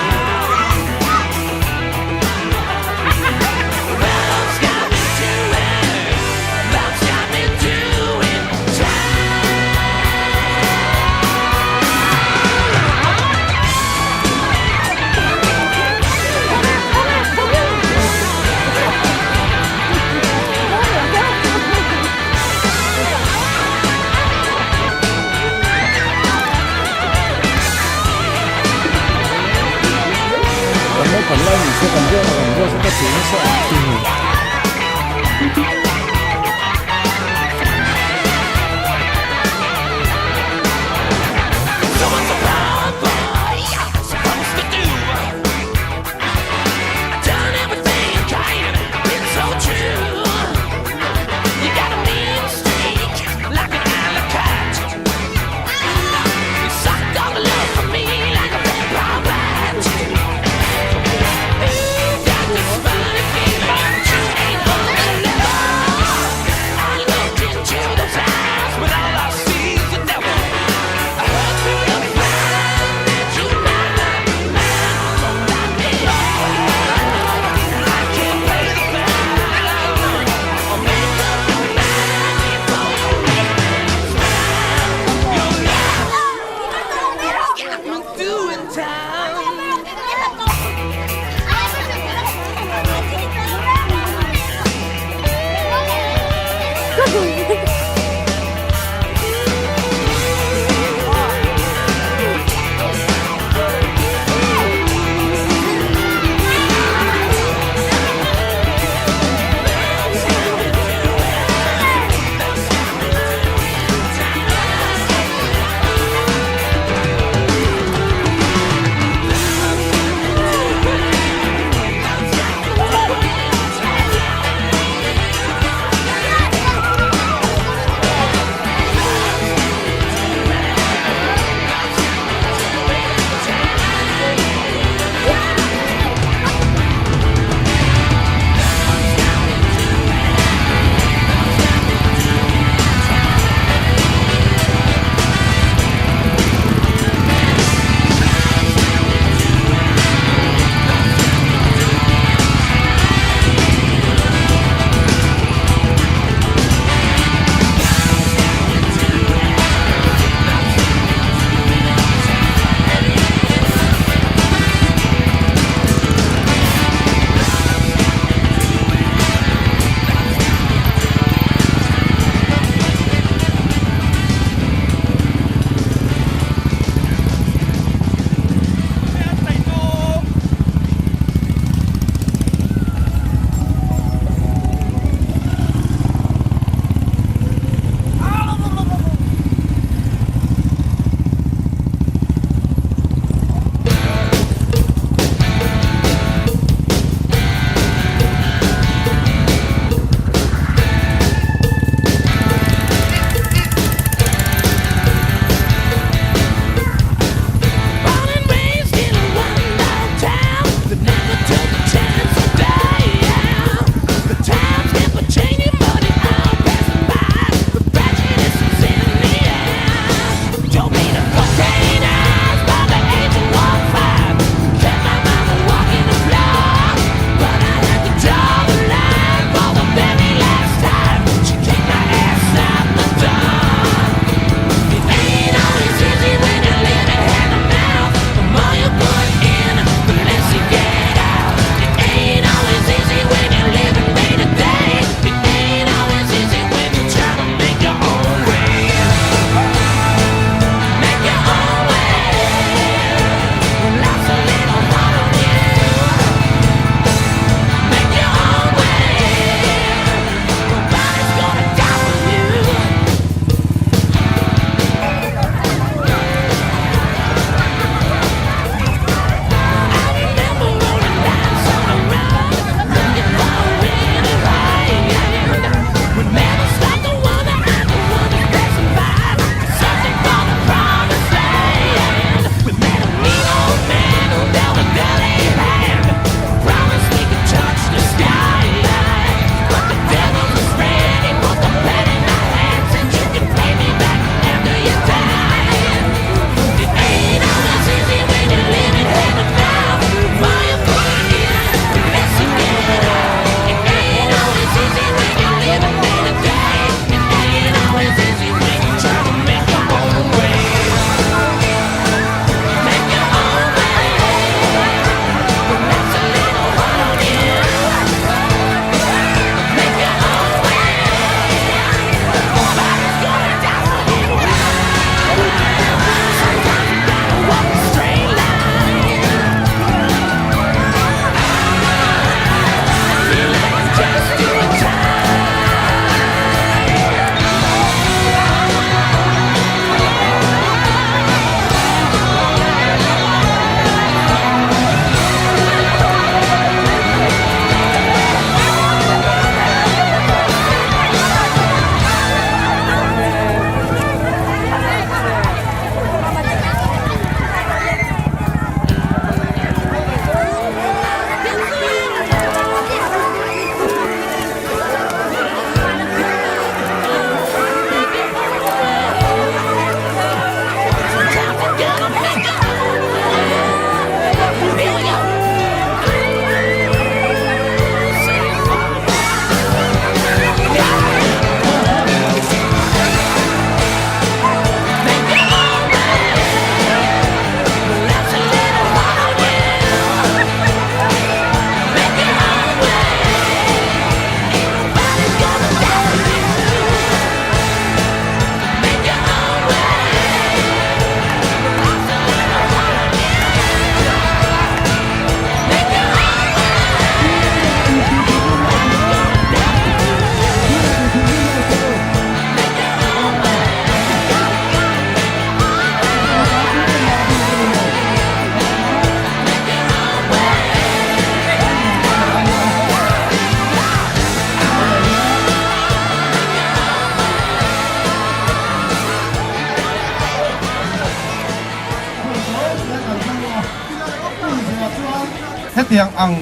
Hetiang ang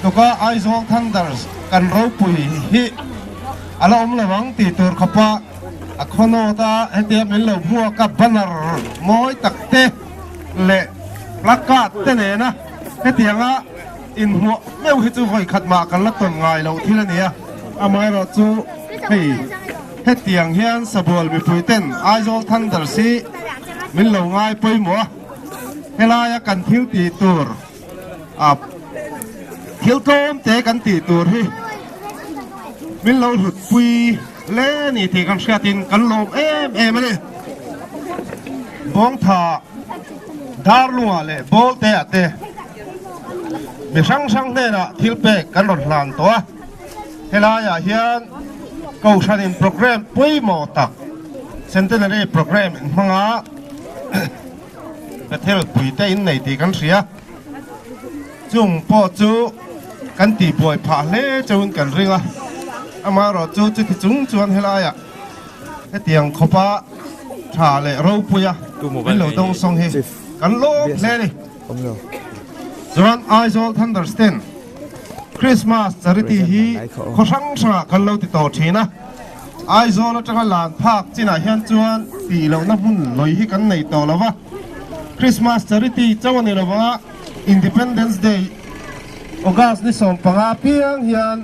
tluka Aizawl Thunders kan ropui hi a la awm lo ang tih tur khawpa a khawnawt a, hetia min lo hmuak a banner mawi tak te leh placard te nena hetianga inhmuah meuh hi chu vawi khat mah kan la tawn ngai loh thil a ni a, amaherawh chu hei hetiang hian Sabual mipui ten Aizawl Thunders hi min lo ngai pawimawh a, helaia kan thil tih tur a thil tlawm te kan tih tur hi min lo hlut pui hle a ni tih kan hriatin kan lawm em em a ni. Bawngtha Darlunga leh Bawltea te mi hrang hrang hnenah thil pek kan rawn hlan tawh a, helaiah hian Kohhranin programme pawimawh tak Centenary programme hmanga Bethel puite in nei tih kan hria. Chung pawh chu kan tihbuai phah hle chauhin kan ring a, amaherawhchu chuti chung chuan helaiah hetiang khawpa tha leh ropuia min lo dawngsawng hi kan lawm hle a ni. Chuan Aizawl Thunders ten Christmas Charity hi khaw hrang hrangah kan lo ti tawh thin a. Aizawl atanga lan phak chinah hian chuan tih lohna hmun lawi hi kan nei tawh lo va, Christmas Charity chauh a ni lo va, Independence Day August ni 15 piang hian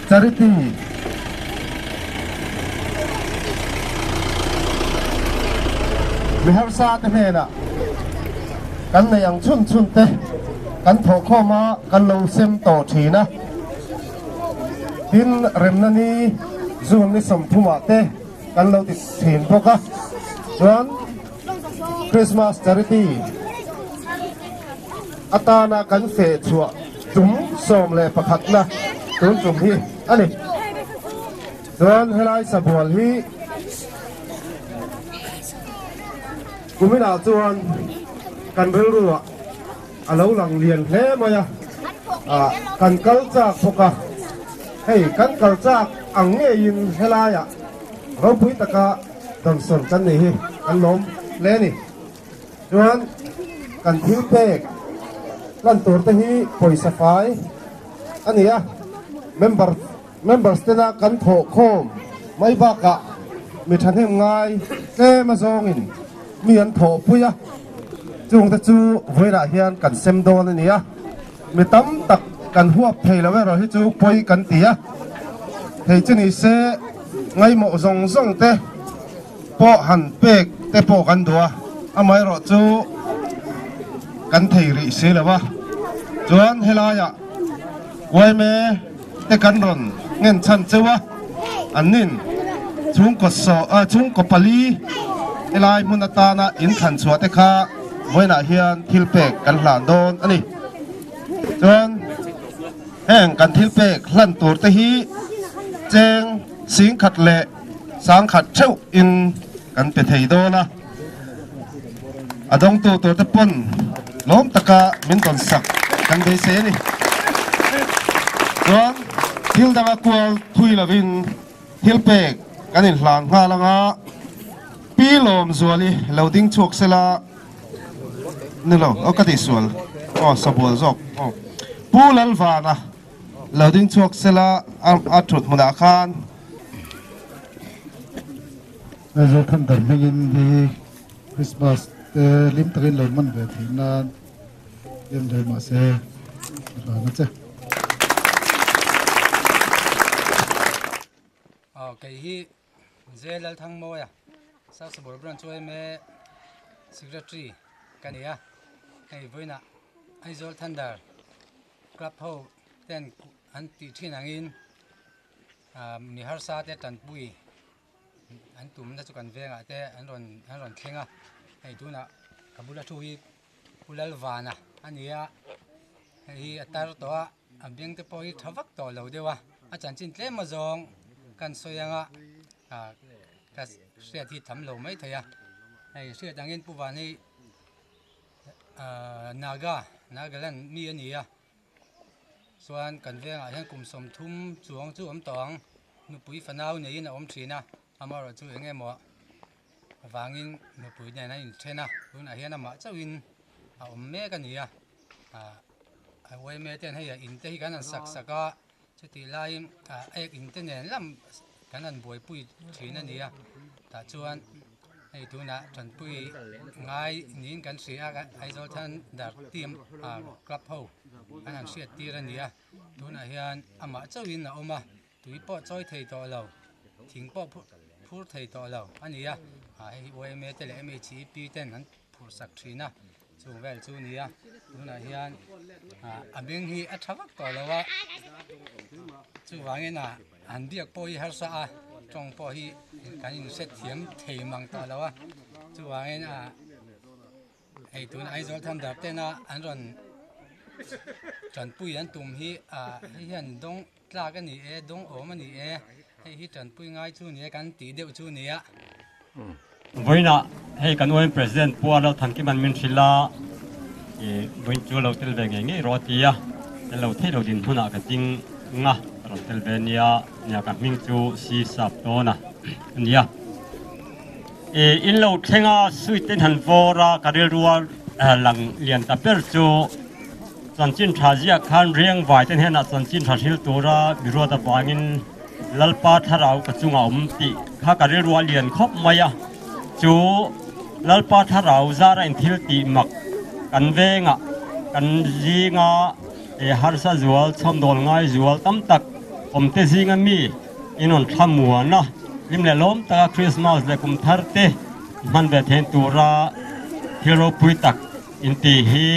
Charity mi harsa te hnenah kan nei ang chhun chhun te kan thawhkhawm a, kan lo sem tawh thin a. Tin, remna ni June ni 30 ah te kan lo ti thin bawk a, chuan Christmas Charity atana kan feh chhuah tum 11 na tun tum hi a ni. Chuan helai sabual hi kuminah chuan kan rilruah A lo lang lian hle mai a, ah kan kal chak bawk a, hei kan kal chak ang ngeiin helaiah ropui taka dawnsawn kan nih hi kan lawm hle a ni. Chuan kan thil pek hlan tur te hi pawisa fai a ni a, member members tena kan thawh khawm mai bakah mi thahnem ngai tlem azawngin mi an thawhpui a, chungte chu vawiinah hian kan sem dawn a ni a, mi tam tak kan huap thei lo erawh hi chu pawi kan ti a, thei chu ni se ngaimawh zawng zawng te pawh han pek te pawh kan duh a, amaherawh chu kan thei rih si lo a, chuan helaiah yma te kan rawn nghen chhan cheu a, an nin chhungkaw saw ah chhungkaw pali helai hmun atana in thlan chhuah te kha vawiinah hian thil pek kan hlan dawn a ni. Chuan heng kan thil pek hlan tur te hi cheng singkhat leh sangkhat theuh in kan pe thei dawn a, a dawngtu tur te pawn lawm taka min tawn sak kan beisei a ni. Chuan thil danga kual thui lovin thil pek kan inhlan nghal anga Pi Lawmzuali lo ding chhuak sela ni lo aw ka tihsual aw sabual zawk aw Pu Lalvana lo ding chhuak sela a thut hmunah khan. Aizawl Thunder hmingin hi Christmas te hlim takin lo hman ve theih nan em hle mahse a hlan a che. Aw kei hi J Lalthangmawia South Sabawr Branch yma Secretary ka ni a, hei vawiinah Aizawl Thunder Club ho ten an tih thin angin mi harsa te tanpui an tumna chu kan vengah te an rawn an rawn thleng a hei tunah ka bula thu hi Pu Lalvana a ni a hei hi a tar tawh a a beng te pawh hi tha vak tawh lo deuh a a chanchin tlem azawng kan sawi anga ah ka hriat hi tham lo mai thei a hei hriat angin Pu Van hi ah Naga Nagaland mi a ni a. Chuan kan vengah hian kum 30 chuang chu awm tawh ang, nupui fanau neiin a awm thin a, amaherawh chu eng emaw vangin nupui nen a inthen a, tunah hian amah chauhin a awm mek a ni a, ah. Yma ten hei a in te hi kan han sak sak a chutih laiin ek in te nen lam kan han buaipui thin a ni a tah chuan hei tunah tanpui ngai niin kan hria a Aizawl Thunder team club ho an han hriat tir a ni a tunah hian amah chauhin a awm a tui pawh chawi thei tawh lo thing pawh phur thei tawh lo a ni a hei hi yma te leh mhep ten an phurh sak thin a chung vel chu a ni a tunah hian ah a beng hi a tha vak tawh lo a chuvangin ah an biak pawh hi harsa a tawng pawh hi kan inhret thiam thei mang tawh lo a chuvangin ah hei tuna Aizawl Thunder tena an rawn tanpui an tum hi ah hei hian dawng tlak a ni e dawng awm a ni e hei hi tanpui ngai chu ni e kan tih deuh chu a ni a. Vawiinah hei kan UM President Pu Arnold Thankiman min hrilh a, i vawiin chu lo tel ve ngei ngei rawh a ti a, tel lo theih lo din hmunah ka ding nga ka rawn tel ve nia, nia ka hming chu Si Sap Tawn a nia. I in lo thleng a suite in han vawr a, ka rilru a lang lian ta ber chu chanchin tha ziah khan riang vai te hnenah chanchin tha hril tura miruat avangin Lalpa thlarau ka chungah awm tih kha ka rilru a lian khawp mai a, chu Lalpa thlarau zara in thil tih mak kan vengah kan zinga e harsa zual chhawmdawl ngai zual tam tak awm te zinga mi in rawn thla muan a, hlim leh lawm taka Krismas leh kum thar te hman ve thein tura thil ropui tak in tih hi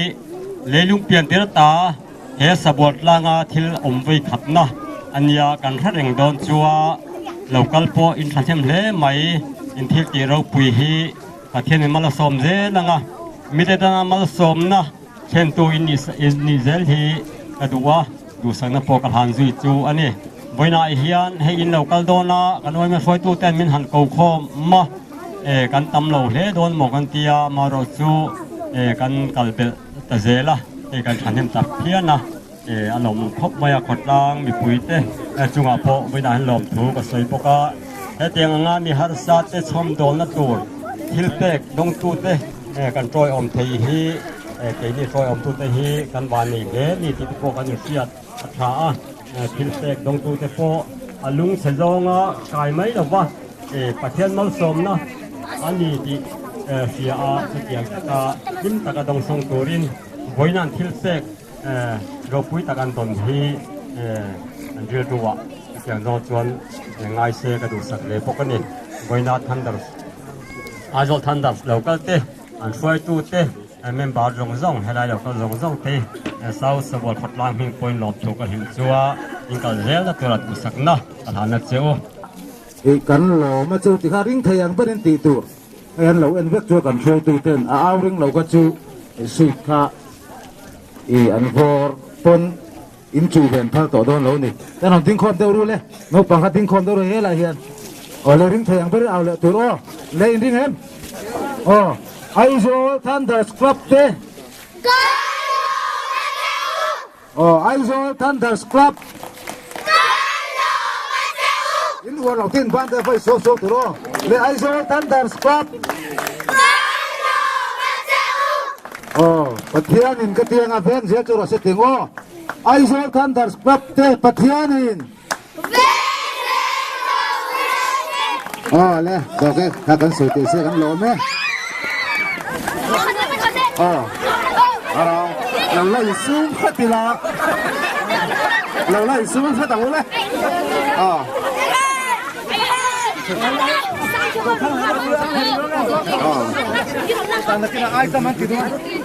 leilung pian tir ta He sabual tlanga thil awm vei khatna a nia kan hre reng dawn chua lo kal pawh in thahnem hle mai in thil tih ropui hi Pathian in mal a sawm zel ang a mite tana malsawmna thlentu in nih zel hi ka duh a duhsakna pawh ka hlan zui chu a ni. Vawiinah hian hei in lo kal dawn a kan awima hruaitu ten min han ko khawm a e kan tam lo hle dawn maw kan tia amaherawh chu e kan kal belh ta zel a, hei kan thahnem tak phian a, a lawmawm khawp mai a, khawtlang mipui te chungah pawh vawiinah hian lawmthu ka sawi bawk a, hetiang anga mi harsa te chhawmdawlna tur thil pek dawngtu te kan tawiawm thei hi keini tawiawmtu te hi kan vannei hle ni tih te pawh kan inhriat a tha a, thil pek dawngtu te pawh a lungchhe zawnga kai mai lova Pathian malsawmna a ni tih hria a, chutiang taka hlim taka dawngsawng turin vawiin an thil pek ropui tak an dawn hi an rilruah chutiang zawng chuan ngai se ka duhsak hle bawk a ni. Vawiina Thunders, Aizawl Thunders lo kal te, an hruaitu te, member zawng zawng helai lo kal zawng zawng te South Sabual khawtlang hming pawhin lawmthu ka hrilh chu a, inkal zelna tura duhsakna ka hlan a che u. Ih kan lawm a chu tikha ring thei ang berin tih tur hei an lo en vek chu kan hruaitu ten a au ring lo kha chu suit kha ih an vawr pawn in chuh ven phal tawh dawn lo ni kan rawn ding khawm deuh ru le naupang kha ding khawm deuh ru helai hian aw le ring thei ang berin au leh tur aw le in ring em aw Aizawl Thunders Club te Aw Aizawl Thunders Club In uar lo tin ban te vai suak suak tur aw le Aizawl Thunders Club Aw Pathian in ka tiang a veng zel chu rawh se ting aw Aizawl Thunders Club te Pathian in Aw le dawk e kha kan sawi teh se kan lawm e Aw Ara lo la insum hret ila lo la insum hret ang u le Aw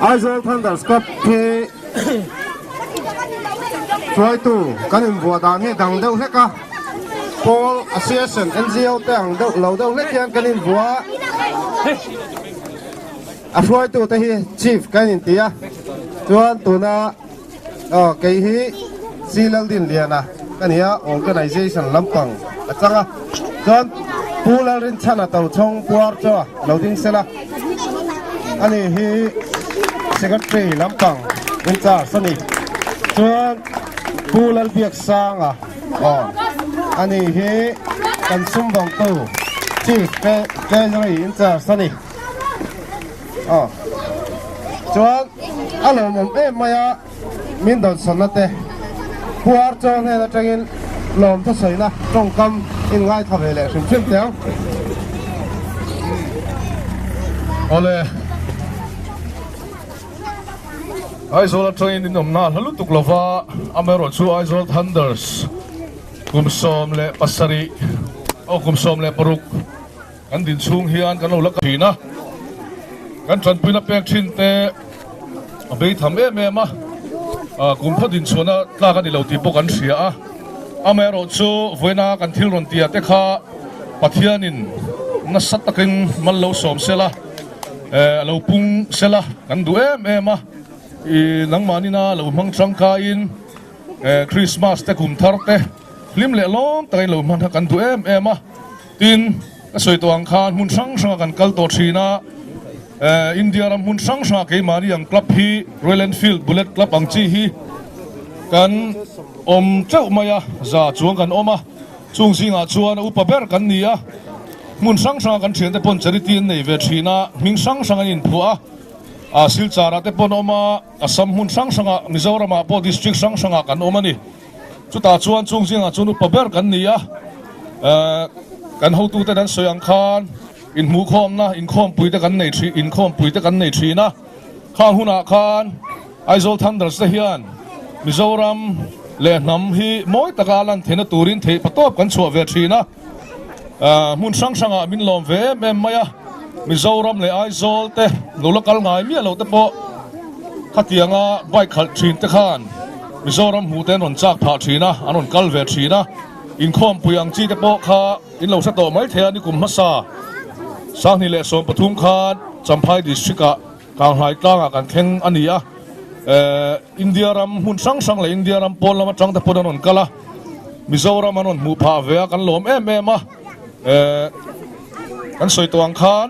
Aizawl Thunders Cup hi Hruaitu kan invuah dan hi dang deuh hlek a, Pawl Association NGO te ang deuh lo deuh hlek hian kan invuah a, a hruaitu te hi Chief kan inti a, chuan tuna aw kei hi C Laldinliana ka ni a, Organisation lampang a chang a, chuan Pu Lalrinchhana Tochhawng Puar chu lo ding sela, ani hi Secretary lampang in charge a ni. Chuan Pu Lalbiaksanga aw ani hi kan sumdawngtu Chief Treasury in charge a ni. Aw chuan a lawmawm em mai a. min dawnsawnna te puar chaw hnen atangin lawm thusawina tawngkam in ngaithla ve leh hrim hrim teh ang. Awle. Aizawl atangin in awmna hla lutuk lova, amaherawhchu Aizawl Thunders kum 17 aw kum 16 kan din chhung hian kan lo la thin a, kan tanpuina pek thin te a bei tham em em a, kum khaw din chhuahna tlak a ni lo tih pawh kan hria a, amaherawhchu vawiina kan thil rawn tia te kha Pathianin nasa takin mal lo sawm sela, a lo pung sela kan duh em em a, nangmahnina lo hmang tangkaiin Krismas te kum thar te hlim leh lawm takin lo hman kha kan duh em em a. Tin, ka sawi tawh ang khan hmun hrang hranga kan kal tawh thin a, India ram hmun hrang hranga keimahni ang club hi Royal Enfield Bullet Club ang chi hi kan awm teuh mai a, za chuang kan awm a, chung zingah chuan a upa ber kan ni a, hmun hrang hranga kan thiante pawn charity an nei ve thin a, hming hrang hrang an inphuah a, Silchar ah te pawn awm a, Assam hmun hrang hrangah, Mizoramah pawh district hrang hrangah kan awm a ni. Chutah chuan chung zingah chuan upa ber kan ni a, kan hotute an sawi ang khan inhmuhkhawmna inkhawmpui te kan nei thin, inkhawmpui te kan nei thin a. Khang hunah khan Aizawl Thunders te hian Mizoram leh hnam hi mawi taka a lan theihna turin theih patawp kan chhuah ve thin a. Hmun hrang hrangah min lawm ve em em mai a, Mizoram leh Aizawl te lo la kal ngai miah lo te pawh khatianga bike khalh thin te khan Mizoram hmuh te an rawn chak phah thin a, an rawn kal ve thin a, inkhawmpui ang chi te pawh kha in lo hre tawh mai thei a, nikum hmasa 2013 khan Champhai District ah Kanghlai tlangah kan thleng a ni a, India ram hmun hrang hrang leh India ram pawn lam atang te pawn an rawn kal a, Mizoram an rawn hmuh phah ve a, kan lawm em em a, kan sawi tawh ang khan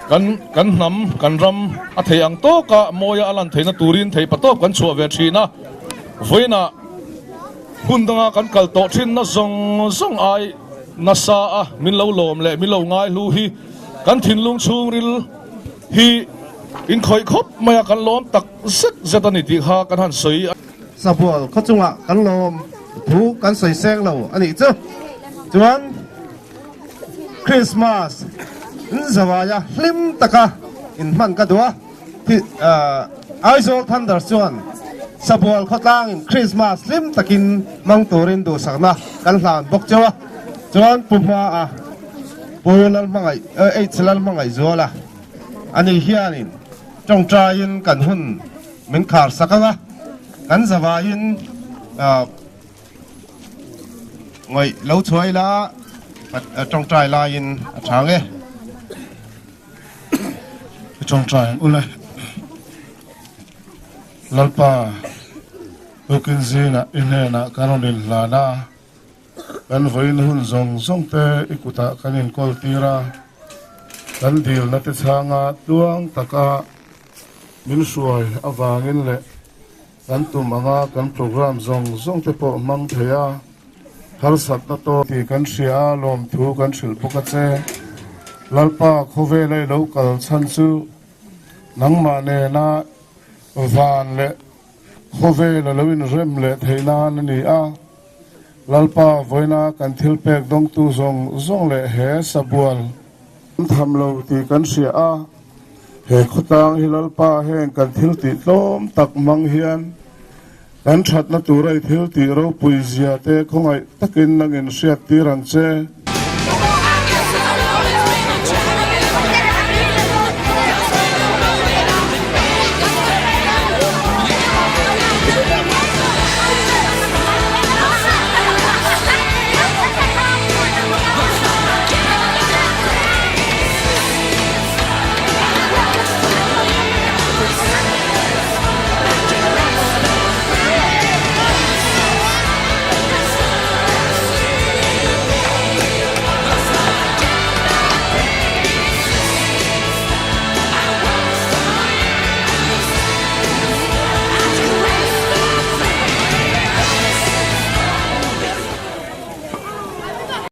kan kan hnam kan ram a thei ang tawka mawia a lan theihna turin theih patawp kan chhuah ve thin a, vawiinah hmun danga kan kal tawh thinna zawng zawng ai nasa a min lo lawm leh min lo ngai hlu hi kan thinlung chhungril hi in khawih khawp mai a, kan lawm tak zet zet a ni tih kha kan han sawi. Sabual khaw chungah kan lawm thu kan sawi seng lo a nih chu. Chuan Christmas in zawaia hlim taka in hman ka duh a, Aizawl Thunders chuan Sabual khawtlangin Christmas hlim takin hmang turin duhsakna kan hlan bawk cheu a. Chuan Pu Hmaa Pu Lalhmangaih H Lalhmangaihzuala ani hianin tawngtaiin kan hun min khar sak ang a, kan zavaiin ngawih lo chhuah ila tawngtai laiin a chhang e. I tawngtai ang ule. Lalpa, tukin zingah i hnenah kan rawn inhlan a. Kan vawiin hun zawng zawng te i kutah kan inkawl tir a, kan dilna te chhanga tluang taka min hruai avangin leh kan tum anga kan program zawng zawng te pawh hmang thei a, harsatna tawk tih kan hria a, lawmthu kan hrilh bawk a che. Lalpa khawvela i lo kal chhan chu nangmah nena van leh Khawvel a lo inrem leh theih nan a ni a, Lalpa vawiina kan thil pek dawngtu zawng zawng leh he sabual an tham lo tih kan hria a, he khawtlang hi Lalpa heng kan thil tih tlawm tak hmang hian kan thatna tura i thil tih ropui zia te khawngaih takin nangin hriat tir ang che.